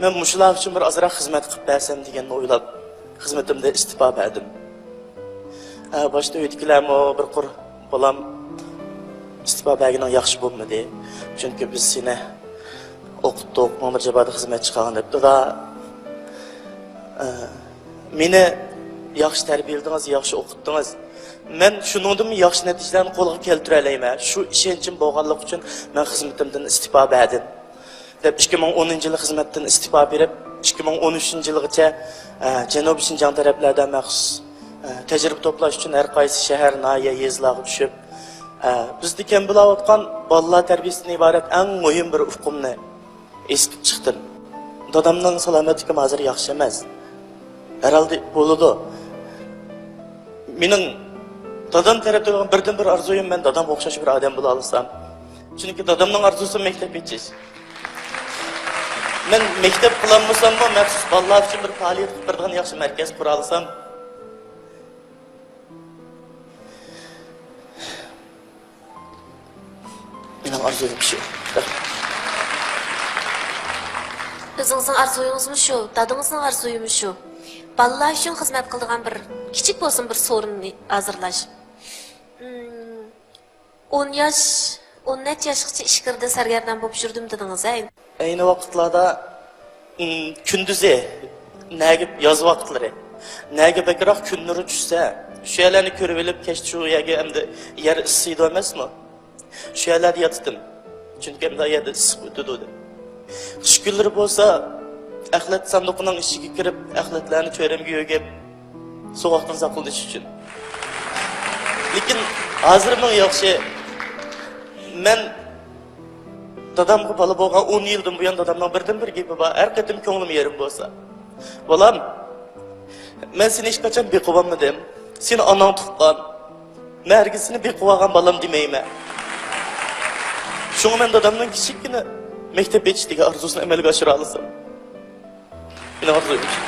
مەن مۇشۇلار ئۈچۈن بىر ئازراق خىزمەت قىلىپ بەرسەم دېگەننى ئويلاپ، خىزمىتىمدىن ئىستېپا بەردىم. ھە، باشتا ئۆيدىكىلەرمۇ بىر قۇر، «بالام، ئىستېپا بەرگىنىڭ ياخشى بولمىدى. چۈنكى بىز سېنى ئوقۇتتۇق، ماڭا بىر جاپادا خىزمەت چىقارغان» دەپتۇ. دا، ئە، مېنى ياخشى تەربىيەلىدىڭىز، ياخشى ئوقۇتتىڭىز. مەن شۇنىڭدىنمۇ ياخشى نەتىجىلەرنى قولغا كەلتۈرەلەيمەن. شۇ ئىشەنچىم بولغانلىقى ئۈچۈن مەن خىزمىتىمدىن ئىستېپا بەردىم. دەپ، ئىككى مىڭ ئونىنچى يىلى خىزمەتتىن ئىستېپا بېرىپ، ئىككى مىڭ ئون ئۈچىنچى يىلغىچە، ئە، جەنۇبىي شىنجاڭ تەرەپلەردە مەخسۇس، ئە، تەجرىبە توپلاش ئۈچۈن ھەر قايسى شەھەر، ناھىيە، يېزىلارغا چۈشۈپ، ئە، بىزدە كەم بولاۋاتقان بالىلار تەربىيەسىدىن ئىبارەت ئەڭ مۇھىم بىر ئۇقۇمنى ھېس قىلىپ چىقتىم. دادامنىڭ سالامەتلىكىمۇ ھازىر ياخشى ئەمەس. ھەرھالدا بولىدۇ. مېنىڭ دادام تەرەپتىن بولغان بىردىنبىر ئارزۇيۇم، مەن دادامغا ئوخشاش بىر ئادەم بولالىسام. چۈنكى دادامنىڭ ئارزۇسى مەكتەپ ئېچىش. مەن مەكتەپ قىلالمىساممۇ، مەخسۇس بالىلار ئۈچۈن بىر پائالىيەت قىلىپ بېرىدىغان ياخشى مەركەز قۇرالىسام. مېنىڭ ئارزۇيۇم شۇ. ئۆزىڭىزنىڭ ئارزۇيىڭىزمۇ شۇ، دادىڭىزنىڭ ئارزۇيىمۇ شۇ. بالىلار ئۈچۈن خىزمەت قىلىدىغان بىر كىچىك بولسىمۇ بىر سورۇننى ھازىرلاش. مم، ئون ياش، ئون نەچچە ياشقىچە ئىچكىرىدە سەرگەردان بولۇپ يۈردۈم دېدىڭىز، ھە؟ ئەينى ۋاقىتلاردا، ئىم، كۈندۈزى نەگە، ياز ۋاقىتلىرى نەگە بەكرەك كۈن نۇرى چۈشسە، شۇ يەرلەرنى كۆرۈۋېلىپ، كەچتە شۇ يەرگە ئەمدى يەر ئىسسىيدۇ ئەمەسمۇ؟ شۇ يەرلەردە ياتىتىم. چۈنكى ئەمدى ئۇ يەردە ئىسسىق ئۆتىدۇ دەپ. قىش كۈنلىرى بولسا، ئەخلەت ساندۇقىنىڭ ئىچىگە كىرىپ، ئەخلەتلەرنى چۆرەمگە يۆگەپ، سوغۇقتىن ساقلىنىش ئۈچۈن. لېكىن ھازىرمۇ ياخشى. مەن دادامغا بالا بولغان ئون يىلدىن بۇيان دادامنىڭ بىردىنبىر گېپى بار. ھەر قېتىم كۆڭلۈم يېرىم بولسا، «بالام، مەن سېنى ھېچقاچان بېقىۋالمىدىم. سېنى ئاناڭ تۇغقان. مەن ھەرگىز سېنى بېقىۋالغان بالام دېمەيمەن.» شۇڭا مەن دادامنىڭ كىچىككىنە مەكتەپ ئېچىش دېگەن ئارزۇسىنى ئەمەلگە ئاشۇرالىسام. مېنىڭ ئارزۇيۇم شۇ.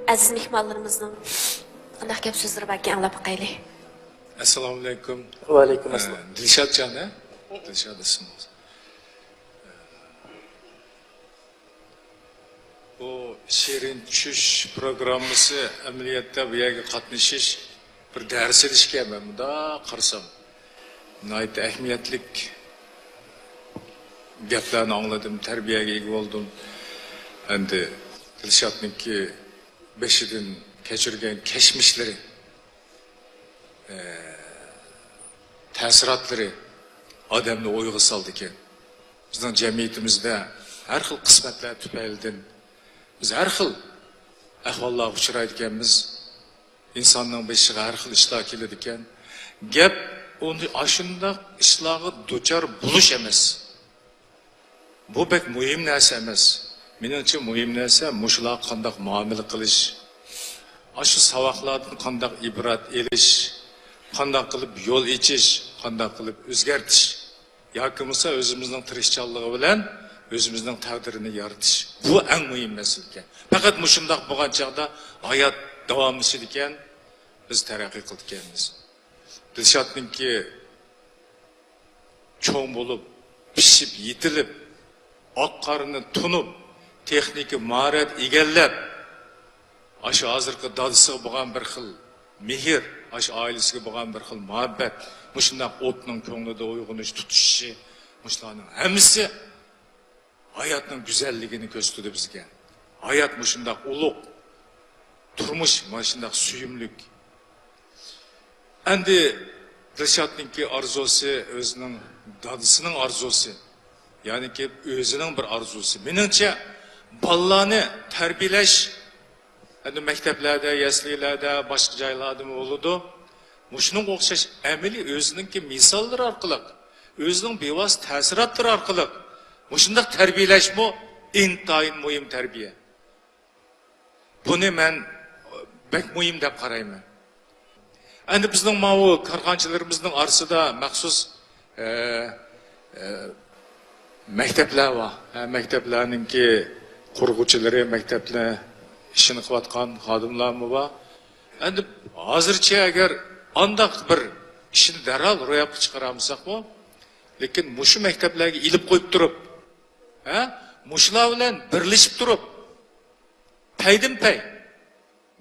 ئەزىز مېھمانلىرىمىزنىڭ قانداق گەپ سۆزلىرى باركىن، ئاڭلاپ باقايلى. ئەسسالامۇئەلەيكۇم. ۋەئەلەيكۇم ئەسسالام. ئە، دىلشاتجان، ھە؟ دىلشات ئىسمىڭىز. بۇ شېرىن چۈش پروگراممىسى ئەمەلىيەتتە بۇ يەرگە قاتنىشىش، بىر دەرس ئېلىش ئىكەن. مەن مۇنداق قارىسام، ناھايىتى ئەھمىيەتلىك گەپلەرنى ئاڭلىدىم، تەربىيەگە ئىگە بولدۇم. ئەمدى دىلشاتنىڭكى بېشىدىن كەچۈرگەن كەچمىشلىرى، ئە، تەسىراتلىرى ئادەمنى ئويغا سالىدىكەن. بىزنىڭ جەمئىيىتىمىزدە ھەر خىل قىسمەتلەر تۈپەيلىدىن بىز ھەر خىل ئەھۋاللارغا ئۇچرايدىكەنمىز. ئىنساننىڭ بېشىغا ھەر خىل ئىشلار كېلىدىكەن. گەپ ئۇنى ئاشۇنداق ئىشلارغا دۇچار بولۇش ئەمەس. بۇ بەك مۇھىم نەرسە ئەمەس. مېنىڭچە مۇھىم نەرسە مۇشۇلارغا قانداق مۇئامىلە قىلىش، ئاشۇ ساۋاقلاردىن قانداق ئىبرەت ئېلىش، قانداق قىلىپ يول ئېچىش، قانداق قىلىپ ئۆزگەرتىش. ياكى بولمىسا ئۆزىمىزنىڭ تىرىشچانلىقى بىلەن ئۆزىمىزنىڭ تەقدىرىنى يارىتىش. بۇ ئەڭ مۇھىم مەسىلىكەن. پەقەت مۇشۇنداق بولغان چاغدا ھايات داۋاملىشىدىكەن، بىز تەرەققىي قىلىدىكەنمىز. دىلشاتنىڭكى چوڭ بولۇپ، پىشىپ يېتىلىپ، ئاق قارنى تونۇپ، تېخنىكا ماھارەت ئىگىلەپ، ئاشۇ ھازىرقى دادىسىغا بولغان بىر خىل مېھىر، ئاشۇ ئائىلىسىگە بولغان بىر خىل مۇھەببەت، مۇشۇنداق ئوتنىڭ كۆڭلىدە ئويغىنىش تۇتۇشۇشى، مۇشۇلارنىڭ ھەممىسى ھاياتنىڭ گۈزەللىكىنى كۆرسىتىدۇ بىزگە. ھايات مۇشۇنداق ئۇلۇغ، تۇرمۇش مۇشۇنداق سۆيۈملۈك. ئەمدى دىلشاتنىڭكى ئارزۇسى، ئۆزىنىڭ دادىسىنىڭ ئارزۇسى، يەنىكى ئۆزىنىڭ بىر ئارزۇسى. مېنىڭچە، بالىلارنى تەربىيەلەش، ئەمدى مەكتەپلەردە، يەسلىلەردە، باشقا جايلاردىمۇ بولىدۇ. مۇشۇنىڭغا ئوخشاش ئەمەلىي ئۆزىنىڭكى مىساللىرى ئارقىلىق، ئۆزىنىڭ بىۋاسىتە تەسىراتلىرى ئارقىلىق مۇشۇنداق تەربىيەلەشمۇ ئىنتايىن مۇھىم تەربىيە. بۇنى مەن بەك مۇھىم دەپ قارايمەن. ئەمدى بىزنىڭ ماۋۇ كارخانىچىلىرىمىزنىڭ ئارىسىدا مەخسۇس، ئە، ئە، مەكتەپلەر بار. ھە، مەكتەپلەرنىڭكى قۇرغۇچىلىرى، مەكتەپلەر ئىشىنى قىلىۋاتقان خادىملارمۇ بار. ئەمدى ھازىرچە ئەگەر ئانداق بىر ئىشنى دەرھال روياپقا چىقىرالمىساقمۇ، لېكىن مۇشۇ مەكتەپلەرگە ئېلىپ قويۇپ تۇرۇپ، ھە، مۇشۇلار بىلەن بىرلىشىپ تۇرۇپ، پەيدىنپەي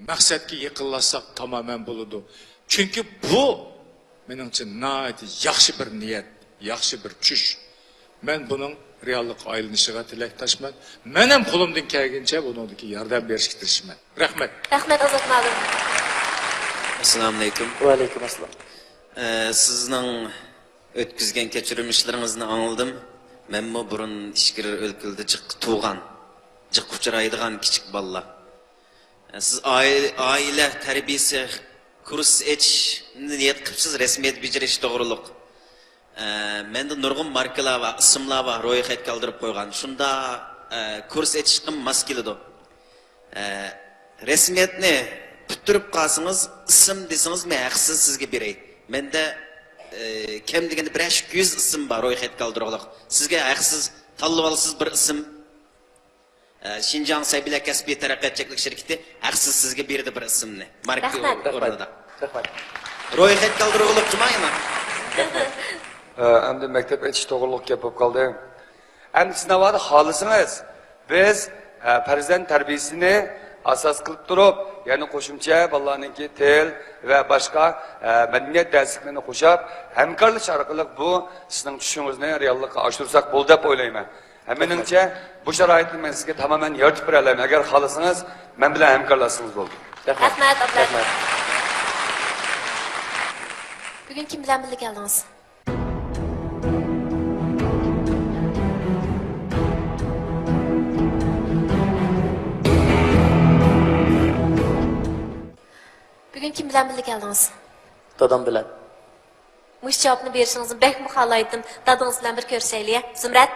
مەقسەتكە يېقىنلاشساق تامامەن بولىدۇ. چۈنكى بۇ، مېنىڭچە، ناھايىتى ياخشى بىر نىيەت، ياخشى بىر چۈش. مەن بۇنىڭ رېئاللىققا ئايلىنىشىغا تىلەكداشمەن. مەن ھەم قولۇمدىن كەلگىنىچە بۇنىڭدىكى ياردەم بېرىشكە تىرىشىمەن. رەھمەت. رەھمەت، ئازات مۇئەللىم. ئەسسالامۇئەلەيكۇم. ۋەئەلەيكۇم ئەسسالام. ئە، سىزنىڭ ئۆتكۈزگەن كەچۈرمىشلىرىڭىزنى ئاڭلىدىم. مەنمۇ بۇرۇن ئىچكىرى ئۆلكىلىدە جىق تۇغان، جىق ئۇچرايدىغان كىچىك بالىلار. سىز ئائىلە، ئائىلە تەربىيەسى كۇرس ئېچىشنى نىيەت قىپسىز، رەسمىيەت بېجىرىش توغرۇلۇق. ئە، مەندە نۇرغۇن ماركىلار بار، ئىسىملار بار، رويخەتكە ئالدۇرۇپ قويغان. شۇنداق، ئە، كۇرس ئېچىشقىمۇ ماس كېلىدۇ. ئە، رەسمىيەتنى پۈتتۈرۈپ قالسىڭىز، ئىسىم دېسىڭىز، مەن ھەقسىز سىزگە بېرەي. مەندە، ئە، كەم دېگەندە بىرەر ئىككى يۈز ئىسىم بار رويخەتكە ئالدۇرغۇلۇق. سىزگە ھەقسىز تاللىۋالىسىز بىر ئىسىم. ئە، شىنجاڭ سەبىيلەر كەسپىي تەرەققىيات چەكلىك شىركىتى ھەقسىز سىزگە بېرىدۇ بىر ئىسىمنى. ماركا رەھمەت. ئورنىدا. رەھمەت. رويخەتكە ئالدۇرغۇلۇق جۇمائىما. ئە، ئەمدى مەكتەپ ئېچىش توغرۇلۇق گەپ بولۇپ قالدى. ئەمدى سىز ناۋادا خالىسىڭىز، بىز، ئە، پەرزەنت تەربىيەسىنى ئاساس قىلىپ تۇرۇپ، يەنە قوشۇمچە بالىلارنىڭكى تىل ۋە باشقا، ئە، مەدەنىيەت دەرسلىكلىرىنى قوشۇپ، ھەمكارلىشىش ئارقىلىق بۇ سىزنىڭ چۈشىڭىزنى رېئاللىققا ئاشۇرساق بولدى دەپ ئويلايمەن. ھەممىنىڭچە بۇ شارائىتنى مەن سىزگە تامامەن يارىتىپ بېرەلەيمەن. ئەگەر خالىسىڭىز، مەن بىلەن ھەمكارلاشسىڭىز بولدى. رەھمەت. رەھمەت، ئابلەت. رەھمەت. بۈگۈن كىم بىلەن بىللە كەلدىڭىز؟ بۈگۈن كىم بىلەن بىللە كەلدىڭىز؟ دادام بىلەن. مۇشۇ جاۋابنى بېرىشىڭىزنى بەكمۇ خالايتتىم. دادىڭىز بىلەن بىر كۆرۈشەيلى. زۇمرەت.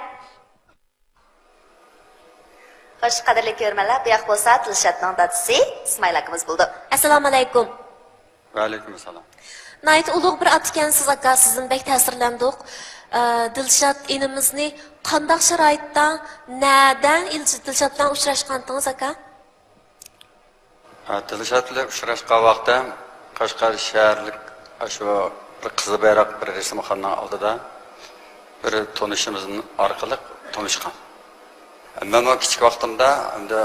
خوش، قەدىرلىك كۆرۈرمەنلەر، بۇ ياق بولسا دىلشاتنىڭ دادىسى ئىسمائىل ئاكىمىز بولىدۇ. ئەسسالامۇئەلەيكۇم. ۋەئەلەيكۇم ئەسسالام. ناھايىتى ئۇلۇغ بىر ئات ئىكەنسىز، ئاكا، سىزدىن بەك تەسىرلەندۇق. ئە، دىلشات ئىنىمىزنى قانداق شارائىتتا، نەدە دىلشات بىلەن ئۇچراشقانتىڭىز، ئاكا؟ ھە، دىلشات بىلەن ئۇچراشقان ۋاقتىم قەشقەر شەھەرلىك، ئاشۇ بىر قىزىل بايراق بىر رەسىمخانىنىڭ ئالدىدا بىر تونۇشىمىز ئارقىلىق تونۇشقان. مەنمۇ كىچىك ۋاقتىمدا ئەمدى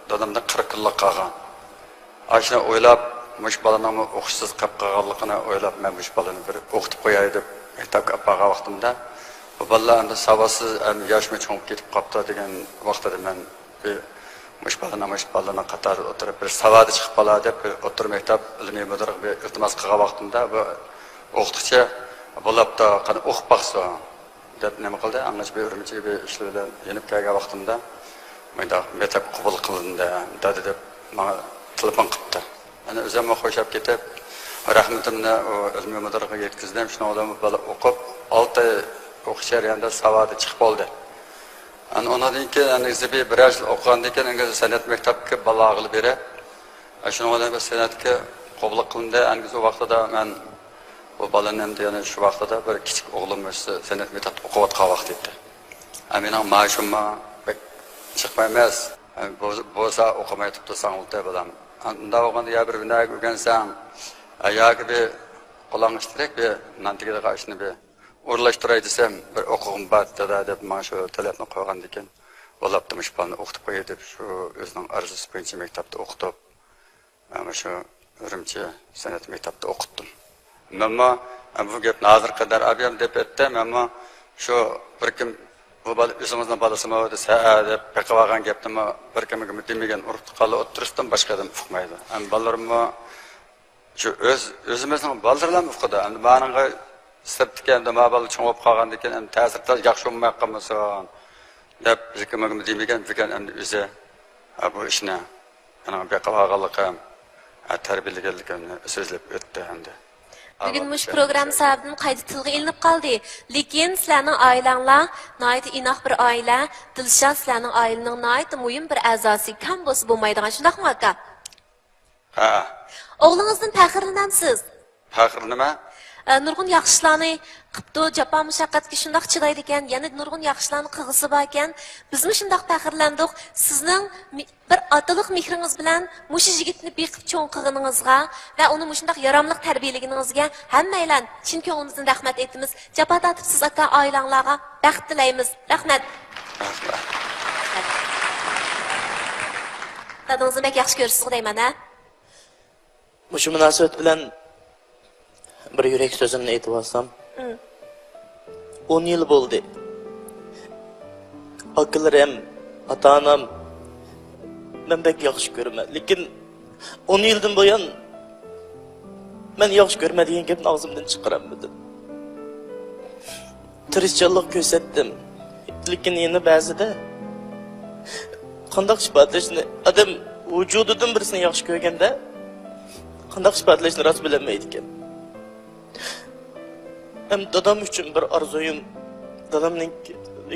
دادامدىن قىرىق يىللىق قالغان. ئاشۇنى ئويلاپ، مۇشۇ بالىنىڭمۇ ئوقۇشسىز قېلىپ قالغانلىقىنى ئويلاپ، مەن مۇشۇ بالىنى بىر ئوقۇتۇپ قوياي دەپ مەكتەپكە ئاپارغان ۋاقتىمدا، بۇ بالىلار ئەمدى ساۋاتسىز، ئەمدى ياشمۇ چوڭىيىپ كېتىپ قاپتۇ دېگەن ۋاقتىدا مەن بىر مۇشۇ بالىنى، مۇشۇ بالىنى قاتارىدا ئولتۇرۇپ، بىر ساۋادى چىقىپ قالا دەپ، بىر ئوتتۇرا مەكتەپ ئىلمىي مۇدىرىغا بىر ئىلتىماس قىلغان ۋاقتىمدا، بۇ ئوقۇتقۇچى، «بولاپتۇ، قېنى ئوقۇپ باقسۇن» دەپ نېمە قىلدى. ئاڭغىچە بىر ئۈرۈمچىگە بىر ئىشلار بىلەن يېنىپ كەلگەن ۋاقتىمدا، «مۇنداق مەكتەپكە قوبۇل قىلىندى، دادى» دەپ ماڭا تېلېفون قىپتۇ. ئەنە ئۆزۈممۇ خۇشياپ كېتىپ، رەھمىتىمنى ئۇ ئىلمىي مۇدىرغا يەتكۈزدۈم. شۇنىڭ بىلەن بۇ بالا ئوقۇپ، ئالتە ئاي ئوقۇش جەريانىدا ساۋادى چىقىپ بولدى. ئەنە ئۇنىڭدىن كېيىن، ئەنە بىر، بىرەر يىل ئوقۇغاندىن كېيىن، ئەنە سەنئەت مەكتەپكە بالا ئالغىلى بېرىپ، شۇنىڭ بىلەن بىر سەنئەتكە قوبۇل قىلىندى. ئەنە شۇ ۋاقتىدا مەن بۇ بالىنى ئەمدى يەنە شۇ ۋاقتىدا بىر كىچىك ئوغلۇم مۇشۇ سەنئەت مەكتەپتە ئوقۇۋاتقان ۋاقتى ئىدى. ئە، مېنىڭ مائاشىممۇ بەك چىقماي ئەمەس. ئە، بو-، بولسا ئوقۇماي تۇرۇپتۇ ساڭا ئولتۇر بالام. ئە، ئۇنداق بولغاندا يا بىر ھۈنەرگە ئۆگەنسەڭ، ئە، ياكى بىر قولۇڭغا ئىشتىرەك بىر نان تېگىدىغان ئىشنى بىر ئورۇنلاشتۇراي دېسەم، بىر ئوقۇغۇم بار دادا دەپ ماڭا شۇ تەلەپنى قويغاندىكىن، بولاپتۇ، مۇشۇ بالىنى ئوقۇتۇپ قوياي دەپ شۇ ئۆزىنىڭ ئارزۇسى بويىچە مەكتەپتە ئوقۇتۇپ، مەن مۇشۇ ئۈرۈمچى سەنئەت مەكتەپتە ئوقۇتتۇم. مەنمۇ، ئە، بۇ گەپنى ھازىرقى قەدەر ئابىيام دەپ ئۆتتى. مەنمۇ شۇ بىر كىم، «بۇ بالا ئۆزىڭىزنىڭ بالىسىمۇ؟» دېسە، «ھە» دەپ بېقىۋالغان گەپنىمۇ بىر كىمگىمۇ دېمىگەن، ئۇرۇق تۇغقانلار ئوتتۇرىسىدىن باشقا ئادەم ئۇقمايدۇ. ئەمما بالىلىرىممۇ شۇ ئۆز، ئۆزىمىزنىڭ بالىلىرىلا ئۇقىدۇ. ئەمدى مانىڭغا سىرتتىكى، ئەمدى ما بالا چوڭ بولۇپ قالغاندىن كېيىن، ئەمدى تەسىرى ياخشى بولماي قالمىسۇن دەپ بىر كىمگىمۇ دېمىگەن، بىكەن ئەمدى ئۆزى، ھە، بۇ ئىشنى مېنىڭ بېقىۋالغانلىقىم، ھە، تەربىيەلىگەنلىكىمنى سۆزلەپ ئۆتتى ئەمدى. بۈگۈن مۇشۇ پروگرامما سەۋەبىدىن قايتا تىلغا ئېلىنىپ قالدى. لېكىن سىلەرنىڭ ئائىلەڭلار ناھايىتى ئىناق بىر ئائىلە. دىلشات سىلەرنىڭ ئائىلىنىڭ ناھايىتى مۇھىم بىر ئەزاسى. كەم بولسا بولمايدىغان، شۇنداقمۇ ئاكا؟ ھە. ئوغلىڭىزدىن پەخىرلىنەمسىز؟ پەخىرلىنىمەن. ئە، نۇرغۇن ياخشى ئىشلارنى قىپتۇ، جاپا مۇشەققەتكە شۇنداق چىدايدىكەن، يەنە نۇرغۇن ياخشى ئىشلارنى قىلغۇسى باركەن. بىزمۇ شۇنداق پەخىرلەندۇق. سىزنىڭ مې-، بىر ئاتىلىق مېھرىڭىز بىلەن مۇشۇ يىگىتنى بېقىپ چوڭ قىلغىنىڭىزغا ۋە ئۇنى مۇشۇنداق ياراملىق تەربىيەلىگىنىڭىزگە ھەممەيلەن چىن كۆڭلىمىزدىن رەھمەت ئېيتىمىز. جاپا تارتىپسىز ئاكا، ئائىلەڭلارغا بەخت تىلەيمىز. رەھمەت. دادىڭىزنى بەك ياخشى كۆرىسىزغۇ دەيمەن، ھە؟ مۇشۇ مۇناسىۋەت بىلەن بىر يۈرەك سۆزۈمنى ئېيتىۋالسام. مم. ئون يىل بولدى. ئاكىلىرىم، ئاتا-ئانام، مەن بەك ياخشى كۆرىمەن. لېكىن ئون يىلدىن بۇيان مەن ياخشى كۆرىمەن دېگەن گەپنى ئاغزىمدىن چىقىرالمىدىم. تىرىشچانلىق كۆرسەتتىم. لېكىن يەنە بەزىدە قانداق ئىپادىلەشنى، ئادەم ۋۇجۇدىدىن بىرسىنى ياخشى كۆرگەندە، قانداق ئىپادىلەشنى راست بىلەلمەيدىكەن. ھەم دادام ئۈچۈن بىر ئارزۇيۇم، دادامنىڭ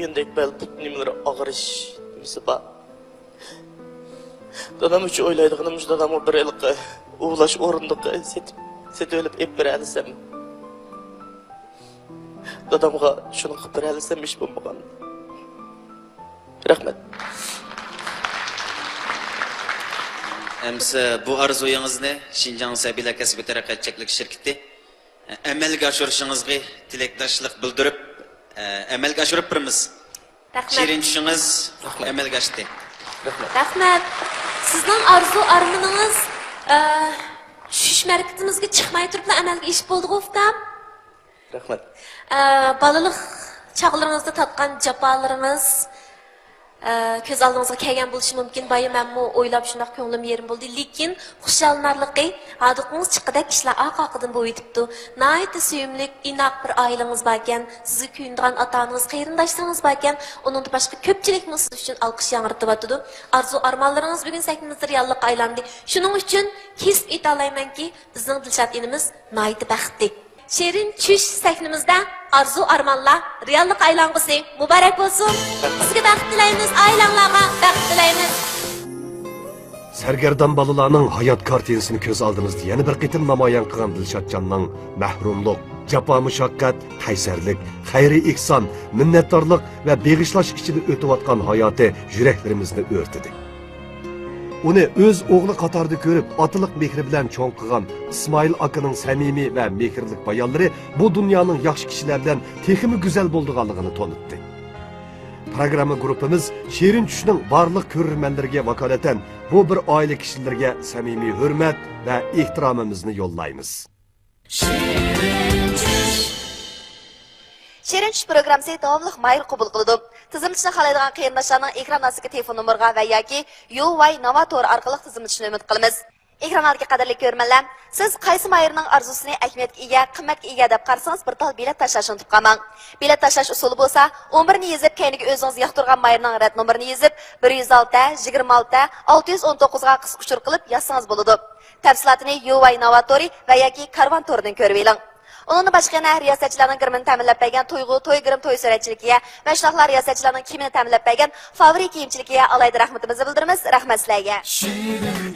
يېنىدەك بەل پۇت نېمىلىرى ئاغرىش نېمىسى بار. دادام ئۈچۈن ئويلايدىغىنىم شۇ، دادامغا بىر ھېلىقى ئۇۋىلاش ئورۇندۇقى سېتىپ، سېتىۋېلىپ ئېلىپ بېرەلىسەم. دادامغا شۇنى قىلىپ بېرەلىسەم ئىش بولمىغان. رەھمەت. ئەمسە بۇ ئارزۇيىڭىزنى شىنجاڭ سەبىيلەر كەسپىي تەرەققىيات چەكلىك شىركىتى ئەمەلگە ئاشۇرۇشىڭىزغا تىلەكداشلىق بىلدۈرۈپ، ئەمەلگە ئاشۇرۇپ بېرىمىز. رەھمەت. شېرىن چۈشىڭىز ئەمەلگە ئاشتى. رەھمەت. سىزنىڭ ئارزۇ ئارمىنىڭىز، ئە، چۈشۈش مەرىكىتىمىزگە چىقماي تۇرۇپلا ئەمەلگە ئېشىپ بولدىغۇ، ئۇكام؟ رەھمەت. ئە، بالىلىق چاغلىرىڭىزدا تارتقان جاپالىرىڭىز، ئە، كۆز ئالدىڭىزغا كەلگەن بولۇشى مۇمكىن. بايا مەنمۇ ئويلاپ شۇنداق كۆڭلۈم يېرىم بولدى. لېكىن خۇشاللىنارلىقى، ھاردۇقىڭىز چىققۇدەك ئىشلار ئارقا-ئارقىدىن بولۇۋېتىپتۇ. ناھايىتى سۆيۈملۈك، ئىناق بىر ئائىلىڭىز باركەن، سىزگە كۆيۈنىدىغان ئاتا-ئانىڭىز، قېرىنداشلىرىڭىز باركەن. ئۇنىڭدىن باشقا كۆپچىلىكمۇ سىز ئۈچۈن ئالقىش ياڭرىتىۋاتىدۇ. ئارزۇ-ئارمانلىرىڭىز بۈگۈن سەھنىمىزدە رېئاللىققا ئايلاندى. شۇنىڭ ئۈچۈن كېسىپ ئېيتالايمەنكى، بىزنىڭ دىلشات ئىنىمىز ناھايىتى بەختلىك. شېرىن چۈش سەھنىمىزدە ئارزۇ-ئارمانلار رېئاللىققا ئايلانغۇسى مۇبارەك بولسۇن. سىزگە بەخت تىلەيمىز، ئائىلەڭلارغا بەخت تىلەيمىز. سەرگەردان بالىلارنىڭ ھايات كارتىنىسىنى كۆز ئالدىمىزدا يەنە بىر قېتىم نامايان قىلغان دىلشاتجاننىڭ مەھرۇملۇق، جاپا-مۇشەققەت، قەيسەرلىك، خەير-ئېھسان، مىننەتدارلىق ۋە بېغىشلاش ئىچىدە ئۆتۈۋاتقان ھاياتى يۈرەكلىرىمىزنى ئۆرتىدى. ئۇنى ئۆز ئوغلى قاتارىدا كۆرۈپ، ئاتىلىق مېھرى بىلەن چوڭ قىلغان ئىسمائىل ئاكىنىڭ سەمىمىي ۋە مېھىرلىك بايانلىرى بۇ دۇنيانىڭ ياخشى كىشىلەر بىلەن تېخىمۇ گۈزەل بولىدىغانلىقىنى تونۇتتى. پروگرامما گۇرۇپپىمىز شېرىن چۈشنىڭ بارلىق كۆرۈرمەنلىرىگە ۋاكالىتەن بۇ بىر ئائىلە كىشىلىرىگە سەمىمىي ھۆرمەت ۋە ئېھتىرامىمىزنى يوللايمىز. شېرىن چۈش. شېرىن چۈش پروگراممىسى داۋاملىق ماھىر قوبۇل قىلىدۇ. تىزىملىتىشنى خالايدىغان قېرىنداشلارنىڭ ئېكران ئاستىدىكى تېلېفون نومۇرىغا ۋە ياكى يۇۋاي ناۋا تورى ئارقىلىق تىزىملىتىشىنى ئۈمىد قىلىمىز. ئېكران ئالدىدىكى قەدىرلىك كۆرۈرمەنلەر، سىز قايسى ماھىرنىڭ ئارزۇسىنى ئەھمىيەتكە ئىگە، قىممەتكە ئىگە دەپ قارىسىڭىز، بىر تال بېلەت تاشلاشنى ئۇنتۇپ قالماڭ. بېلەت تاشلاش ئۇسۇلى بولسا، ئون بىرنى يېزىپ، كەينىگە ئۆزىڭىز ياقتۇرغان ماھىرنىڭ رەت نومۇرىنى يېزىپ، بىر يۈز ئالتە، يىگىرمە ئالتە، ئالتە يۈز ئون توققۇزغا قىسقا ئۇچۇر قىلىپ يازسىڭىز بولىدۇ. تەپسىلاتىنى يۇۋاي ناۋا تورى ۋە ياكى كارۋان تورىدىن كۆرۈۋېلىڭ. ئۇنىڭدىن باشقا يەنە رىياسەتچىلەرنىڭ گىرىمىنى تەمىنلەپ بەرگەن تۇيغۇ توي گىرىم توي سۈرەتچىلىكىگە ۋە شۇنداقلا رىياسەتچىلەرنىڭ كىيىمىنى تەمىنلەپ بەرگەن فاۋرى كىيىمچىلىكىگە ئالاھىدە رەھمىتىمىزنى بىلدۈرىمىز. رەھمەت سىلەرگە. شېرىن